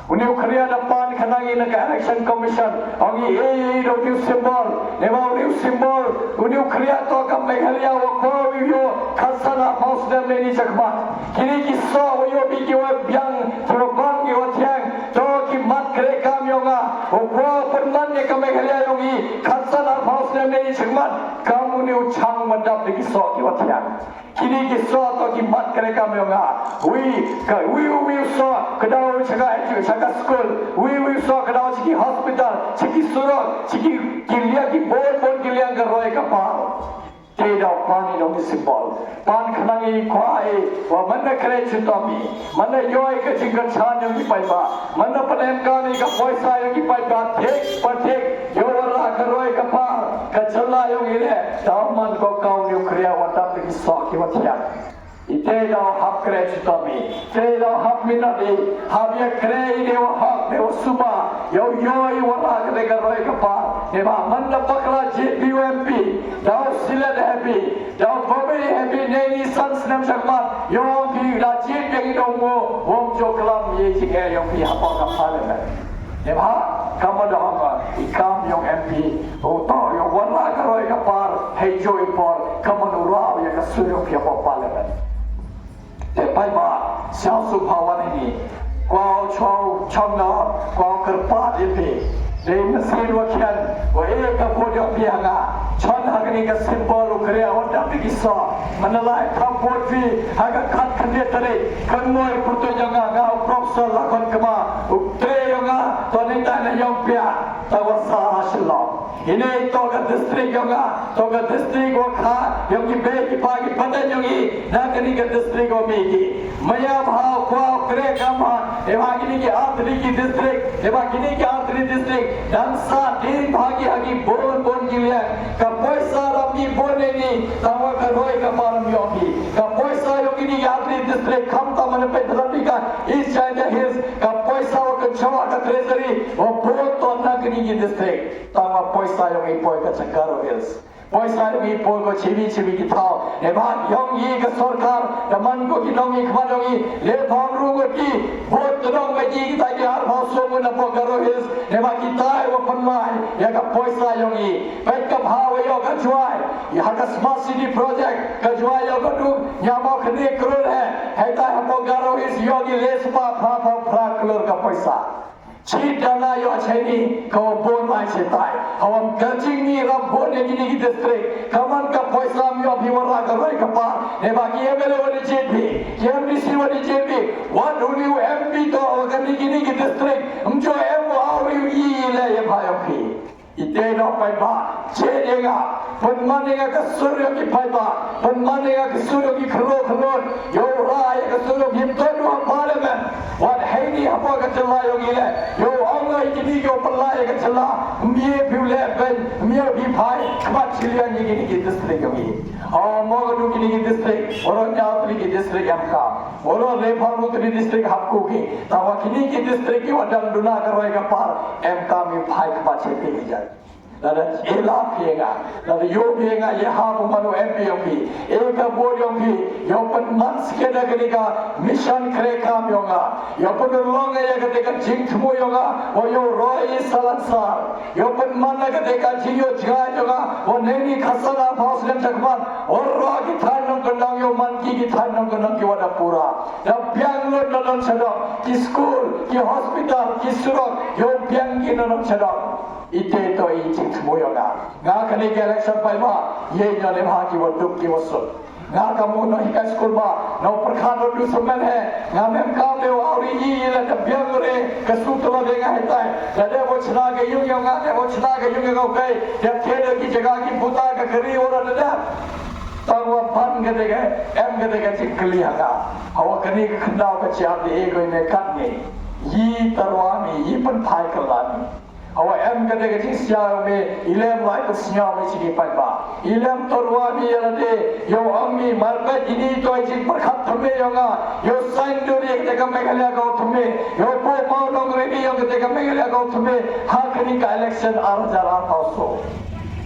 Uni u khria da pan khnang i na ka election commission, ong i ei ei da uni u symbol, ne ba uni u symbol, uni u khria to ka Meghalaya wa ko wi yo, khatsan arphew snem ne ni chakmat. Kini ki so wa yo bi ki wa biang, ki wa bang ki wa thiang, to ki mat kre kam yong nga, wa ko pynman ne ka Meghalaya yong i, khatsan arphew snem ne Shakmat kam une u chang ban dap da ki soh ki wa thiang. Kini ki soh to ki mat kare kam yong nga. Wi ka wi wi soh ka daw sha ka sha ka school. Wi wi soh ka daw sha ki hospital, sha ki surok, sha ki ki liang ki bor bor ki liang ka roi ka par. Te daw pan i dong i symbol. Pan khnang i kwah i wa man da kre chutom i. Man da yoi ka jingkyrchan yong i paidbah. Man da pynlem kam i ka poisa yong i paidbah. Thik pa thik. Yow wanrah ka roi ka par. Ka jylla yong i leh. Daw man ko kaw nuclear wa dap da ki soh ki wa thiang. I te daw hap kre chutom i. Te daw hap minot i, hap ïa kre i de wa hok de wa suba, ïa u ïoh i wa rah kate ka roi ka par. Neba man da bakla jied phi u M P, daw silet heh phi, daw Bombay heh phi, ne ni san snem shakmat, ïoh phi da jied phi i dong mo, wom jo klam ye jingeh ïoh phi hapoh ka parliament. Neba, kama da hok i kam yong M P, u to ïoh wa rah ka roi ka par, hei jo i por, kama nu rah ïa ka sur yong phi hapoh parliament. Te paidbah, siaw su phawan ini. Kwau chau chang na, kwau kyrpad ipi. Dei mesin wa khian, wa e ka vote yong phi ha nga. Chon ha kani ka symbol u kre wa dap ki soh. Manalai ka vote phi, ha ka khat khyndiat tarik. Kan moi purto yong nga, nga u Professor Lakhon Kma. U tre yong nga, to ni ta na yong pia. Ta wa sa ha Shillong. Ine i to ka district yong nga, to ka district wa kha, yong ki bei ki pa ki pateng yong i, na kani ka district wa mi ki. Maya bha kwa kre kam ha, e ha kini ki artri ki district, e ha kini ki artri district, dan sa din bha ki ha ki bon bon ki liang, ka poisa ram ki bon ne ni, tawa ka roi ka param yong ki, ka poisa yong kini ki artri district, kam ta mana pe terapi ka, East Jaintia Hills, ka poisa wa ka chawa ka treasury, wa bon ton na kini ki district. Tang ma poisa yong i poi ka Garo Hills. Poisa yong i poi ko chibi chibi ki thaw. Ne ba yong i ka sorkar, da man ko ki nong i khmat yong i, le thong ru ko ki, bot ka nong ka ki kita ki ar phaw song na po Garo Hills. Ne ba kita i wa pan mai, ya ka poisa yong i. Pet ka bha wa yo ka Jwai. Ya ka Smart City Project, ka Jwai yo ka du, nya ba khne krul he. Hai tai ha po Garo Hills yo ki le spa phra phra phra krul ka poisa. Chi dana yo cheni ka wa bon mai che tai. Hawam ka jing ni ram bon ne kini ki district. Kaman ka poisa mi yo phi wara ka roi ka pa. Ne ba ki M L A wa di J P, ki M D C wa di J P. Wa duni u M P to wa kani kini ki district. Mjo M wa auri u yi le ye pa yo phi. Ite no paidbah, che denga, pynman denga ka sur yong ki paidbah, pynman denga ka sur yong ki khlo khlo, yo ra ya ka sur yong ki to no parliament, wat heini hapoh ka jylla yong ile, yo ong ai kini yo pynlai ka jylla, mie phi le ben, mie phi phai, khmat chilian ni kini ki district yong i. Oh, mo ka du kini ki district, orang nyau kini ki district yam ka, orang lepang kini district hap ku ki, tawa kini ki district ki wadang duna ka roi ka par, em ka mi phai khmat chilian ni jai. Lada ela phi nga, lada yo phi nga ye ha bu manu M P yong phi, e ka bo yong phi, yo pynman skeda kani ka mission kre kam yong nga, yo pynlong ya kate ka jingthmu yong nga, o yo roi salan sar, yo pynman na kate ka jing yo jngai yong nga, o neni khasana phaw snem chakman, o ro ki than nong kendang yo man ki ki than nong kendang ki wada pura, da biang lut na don chadok, ki school, ki hospital, ki surok, yo biang ki na don chadok. Ite to i jingthmu yong nga. Nga kani ka election paidbah, ye nyo ne bha ki wa duk ki wa suk. Nga ka mu no hikai school ba, no perkhat no du semen he. Nga mem ka be wa ri i le ta biang re, ka su to de nga hetai. La de bo chna ka yung yong nga, de bo chna ka yung yong nga kai. De ke de ki jaga ki buta ka kari wa de de. Tang wa pan ka de ka, em ka de ka jingkli ha nga. Hawa kani ka khandau ka chiap de e ko ne kat ni. Yi tarwa ni, yi pan phai ka la ni. Hawa em ka de ka jingsñiaw me, i lem lai ka sñiaw me chini paidbah. I lem tarwa mi ya la de, yow ong mi, mar ka ini to i jingpyrkhat thymme yong nga, yow sign dur ya ka de ka Meghalaya ka thymme, yow po mau nongri mi yong ka de ka Meghalaya ka thymme, ha kani ka election ar hajar arphaw so.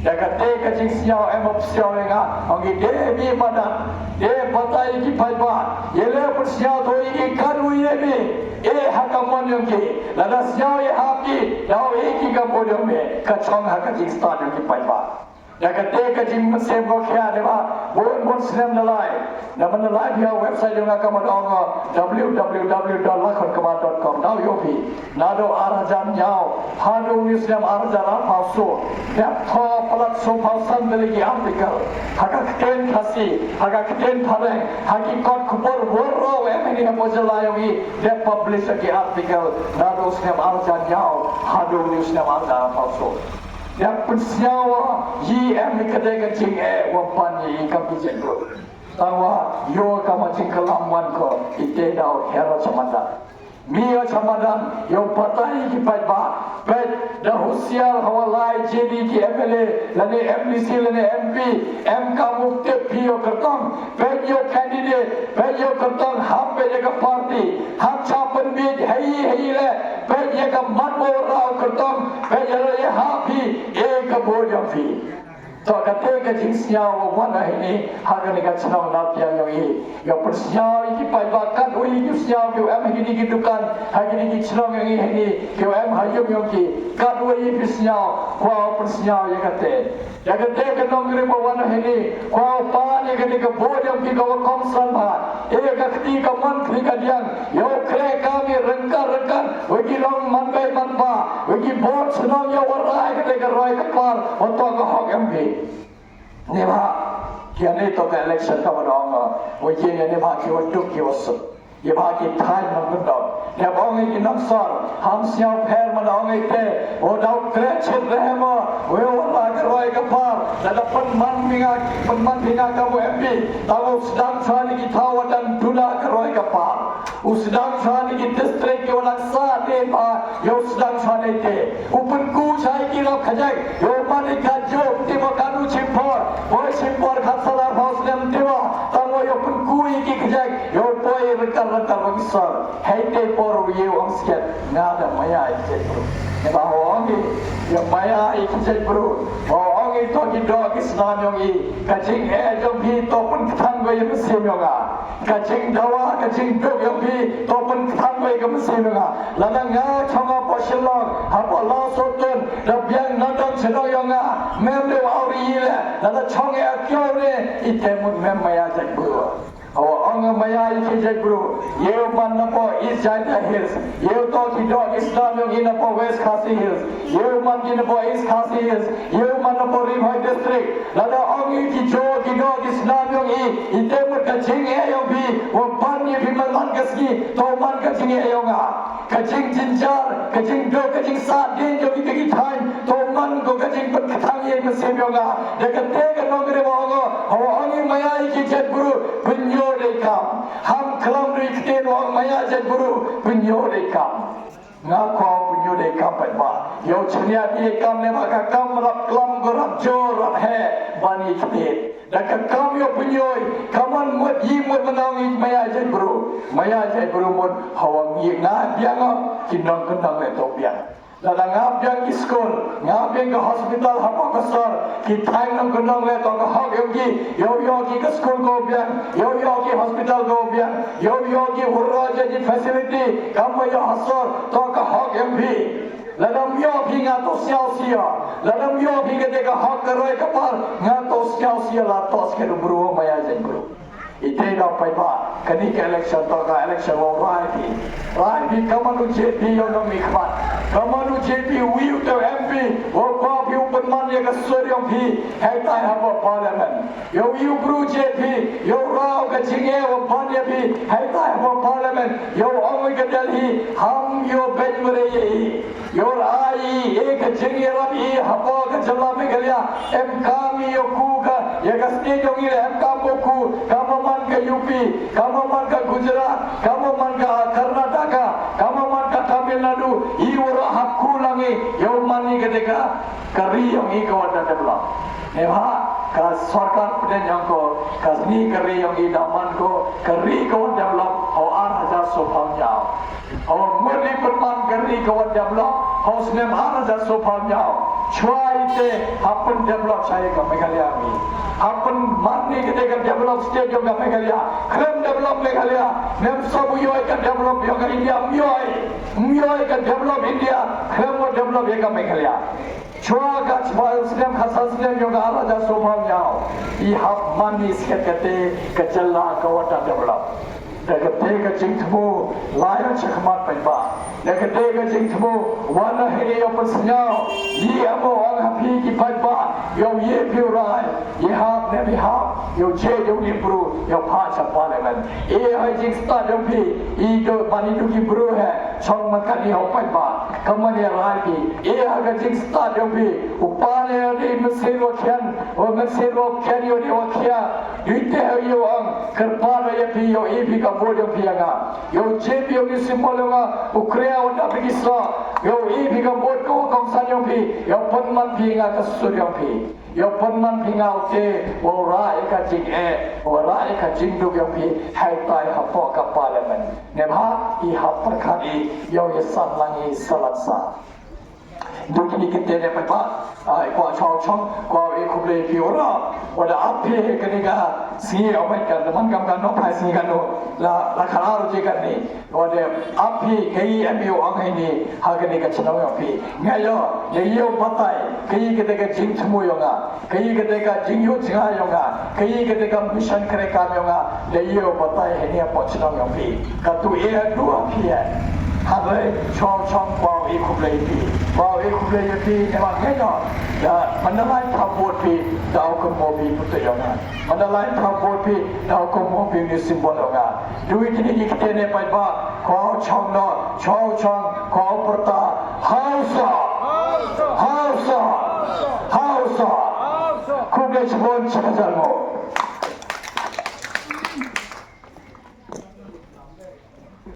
Ya ka de ka jingsñiaw em ap sñiaw ya nga, ong i de mi madan, de batai ki paidbah, ye le pynsñiaw to i ki kanu ye mi, e ha ka mon yong ki, lada sñiaw i hap ki, daw i ki ka bor yong me, ka chong ha ka jingstad yong ki paidbah. Da kata ka jingmynsiem ko khia, da ba bun bun snem da lai. Da man da lai phi ïa website jong nga, ka mut ong, w w w dot lakhonkamat dot com. Daw ïoh phi. Naduh ar hajar hynñiew haduh une u snem ar hajar arphew saw, dep thoh palat sawphew san tylli ki article ha ka ktien Khasi, ha ka ktien Phareng, ha ki kot khubor baroh em ha kane ka jylla jong ngi. Dep publish ki article naduh u snem ar hajar hynñiew haduh une u snem ar hajar arphew saw. Dep pynsngew ïa i em ïa kata ka jingeh ba ban ïa i kam ki jait briew. Tangba ïoh ka ma jingklam wan ko, ite daw her sha madan. Mih sha madan, ïoh batai ki paidbah. Peit, da husiar ha wa lai jingïadei ki M L A lane M D C lane M P. Em kam u tip phi ïoh kyrtong. Peit ïoh candidate, peit ïoh kyrtong, ham peit ïa ka party. Ham sha pynbeit hei hei le. Peit ïa ka mat wa u rah kyrtong. Peit ïa la ïa ha phi, ïa ka vote jong phi. To kata ka jingsngew wa wan ha ini ha kane ka chnong Nongpyang jong i. Ïoh pynsngew ïa ki paidbah katwei ki sngew ki em ha kine ki dukan, ha kine ki chnong jong i ha ini, ki em ha ïing jong ki. Katwei ki sngew, kwah pynsngew ïa kata. Ïa kata ka nongrim wa wan ha ini, kwah pan ïa kane ka vote jong ki ka wa kongsan bha. Ïa ka kti ka mon kti ka diang, ïa u kre ka mi ryngkat ryngkat, wa ki long man bei man ba, wa ki bor shnong ïa wa rai kata ka roi ka par, wa to ka hok em bi. Ni ba, ki ane to ka election ka wa dong, wa ki ane ba ki wa duk ki wa suk. Ïa ba ki thaiñ nongkyndong. Ïa ba ong ïa ki nongsor, ham sngewpher man ong ïa te, o daw kre chit reh mo, wa wa la ka roi ka par, da da pynman mi nga, pynman mi nga ka wa em bi, da wa sdang sa ni ki thaw wa dang duna ka roi ka par. U sdang shwa na ki district ki wa nang sah te ba, ïa u sdang shwa na te. U pynku shwa ïa ki lap khajek, ïa u man ïa ka jop te ba ka nu shim por, poi shim por khatsalar phew snem te ba, tang wa ïa u pynku ïa ki khajek, ïa u poi ryngkat ryngkat wa ki sor. Hei te por u ïa u ong skhet, nga da maya ïa ki jait bru. Nga ba ong ïa, ïa maya ïa ki jait bru. Ba ong ïa to ki doh ki snam yong i, ka jingeh jong phi to pynkthan ko ïa mynsiem yong nga. Ka jingdawa, ka jingduk yong phi, to pynkthan ko ïa ka mynsiem yong nga. Lada nga chong nga po Shillong, ha po Lawsotun, da biang na dong shnong yong nga, mem de wa ri le, lada chong ïa kyo re, i te mut mem maya jait bru. Hawa ong maya ïa ki jait bru, ïa u man na po East Jaintia Hills, ïa u to ki doh ki snam yong i na po West Khasi Hills, ïa u man ki na po East Khasi Hills, ïa u man na po Ri Bhoi District, lada ong i ki jo ki doh ki snam yong i, i te mut ka jingeh yong phi, wa ban ïa phi man man ka sngi, to man ka jingeh yong nga. Ka jingjynjar, ka jingduk, ka jingsah dien jong i te ki thaiñ, to man ko ka jingpynkthan ïa i mynsiem yong nga. Da kate ka nongrim wa ong, hawa ong i maya ïa ki jait bru, pynïoh dei kam. Ham klam dei ktien wa ong maya jait bru, pynïoh dei kam. Nga kwah pynïoh dei kam pat ba. Ïoh chynniat ïa kam ne ba ka kam rap klam ko rap jor rap heh ban ïa kti. Da ka kam ïoh pynïoh, ka man mut ïa mut mynta ngi maya jait bru. Maya jait bru mut hawa ngi nga biang ki nongkyndong le to biang. Lada nga biang ki skul, nga biang ka hospital hapoh ka sor, ki thaiñ nongkyndong le to ka hok yong ki, ïoh ïoh ki ka skul ko biang, ïoh ïoh ki hospital ko biang, ïoh ïoh ki hurra jait ki facility, kam wa ïoh ha sor, to ka hok yong phi. Lada ym ïoh phi nga to sngewsih ïa. Lada ym ïoh phi kata ka hok ka roi ka par nga to sngewsih ïa la to skhet u bru maya jait bru. Ite da paidbah kane ka election to ka election wa rai phi. Rai phi ka man u J P ïoh nongmihkhmat. Ka man u J P u ïoh te M P wa kwah phi u pynman ïa ka sur yong phi. Hei tai ha parliament. Ïoh ïoh bru J P, ïoh rau ka jingeh wa ban ïa phi, hei tai ha parliament, ïoh ong ïa ka Delhi, ham ïoh beit mare ïa i. Ïoh ai i, ïa ka jingïarap i, hapoh ka jylla Meghalaya, em kam ïoh ku ka, ïa ka state yong i em kam ïoh ku, kam man ka U P, kam man ka Gujarat, kam man ka Karnataka, kam man ka Tamil Nadu, i wa ra ha ku lang i, ïoh man i ka deka, ka ri yong i ka wa da develop. Ne ba ka sorkar pdeng yong ko ka sni ka ri yong i da man ko ka ri ka wa develop ho ar hajar sopam yau. Ho mut i pynman ka ri ka wa develop ho snem ar hajar sopam yau. Chwa ite ha pyn develop shai ka Meghalaya mi. Ha pynman ni ka ka develop state yong ka Meghalaya. Khlem develop Meghalaya. Nem sobu yoi ka develop yong ka India myoi. Myoi ka develop India. Khlem wa develop ya ka Meghalaya. Shuwa ka shwa snem, khatsan snem yong ka Raja Sopha Ynñiaw, i hap man i skhet kate ka jylla ka wat da develop. Da kate ka jingthmu la ïa shakhmat paidbah. Da kate ka jingthmu wan na hini ïa pynsngew, i amo ang ha phi ki paidbah, ïa u ïe phi u rai, i hap ne i hap, ïa u je ïa u ni bru, ïa pha cha parliament. E ha jingstad ïa phi, i do bani du ki bru he, chong man ka ni ho paidbah. Ka man ïa rai phi, e ha ka jingstad ïa phi, u pa ne ïa di mynsiem wa khian, u mynsiem wa khian ïa di wa khia. Dui te ha ïa u ang, kyrpad ïa phi, ïa i phi ka vote ïa phi ïa nga. Ïa u je phi ïa u ni symbol ïa nga, u krea wa da phi ki sa. Ïa i phi ka vote ko kongsan ïa phi, ïa pynman phi nga ka sur ïa phi. Ïa pynman phi nga u te, wa u rah ïa ka jingeh, wa u rah ïa ka jingduk ïa phi, hai tai hapoh ka parliament. Ne bha, i hap pyrkhat i, ïa u ïa san lang i salat sa. Duk ni kite ne pa pa, ai kwa chong chong, kwa i khublei phi ora, wa da ap phi kane ka sngi o mai ka, da man kam ka no phai sngi ka no, la, la khara ro je ka ni. Wa da ap phi, ka i em ïa u ang hai ni, ha kane ka chnong ïa phi. Nga ïa, ïa ïa u batai, ka i kate ka jingthmu ïa nga. Ka i kate ka jingïoh jngai ïa nga, ka i kate ka mission kre kam ïa nga, da ïa u batai hynne hapoh chnong ïa phi. Ka tu e ha dua phi e. Hynrei chong chong kwah i khublei phi. Kwah i khublei ïa phi, ne ma ngi ïa. Da man da lai thaw vote phi, da u kynmaw phi putu ïa nga. Man da lai thaw vote phi, da u kynmaw phi ni symbol ïa nga. Dui kine ki kate ne paidbah, kwah chong no, chong chong, kwah pyrta, Hausa! Hausa! Hausa! Khublei chibun chibun.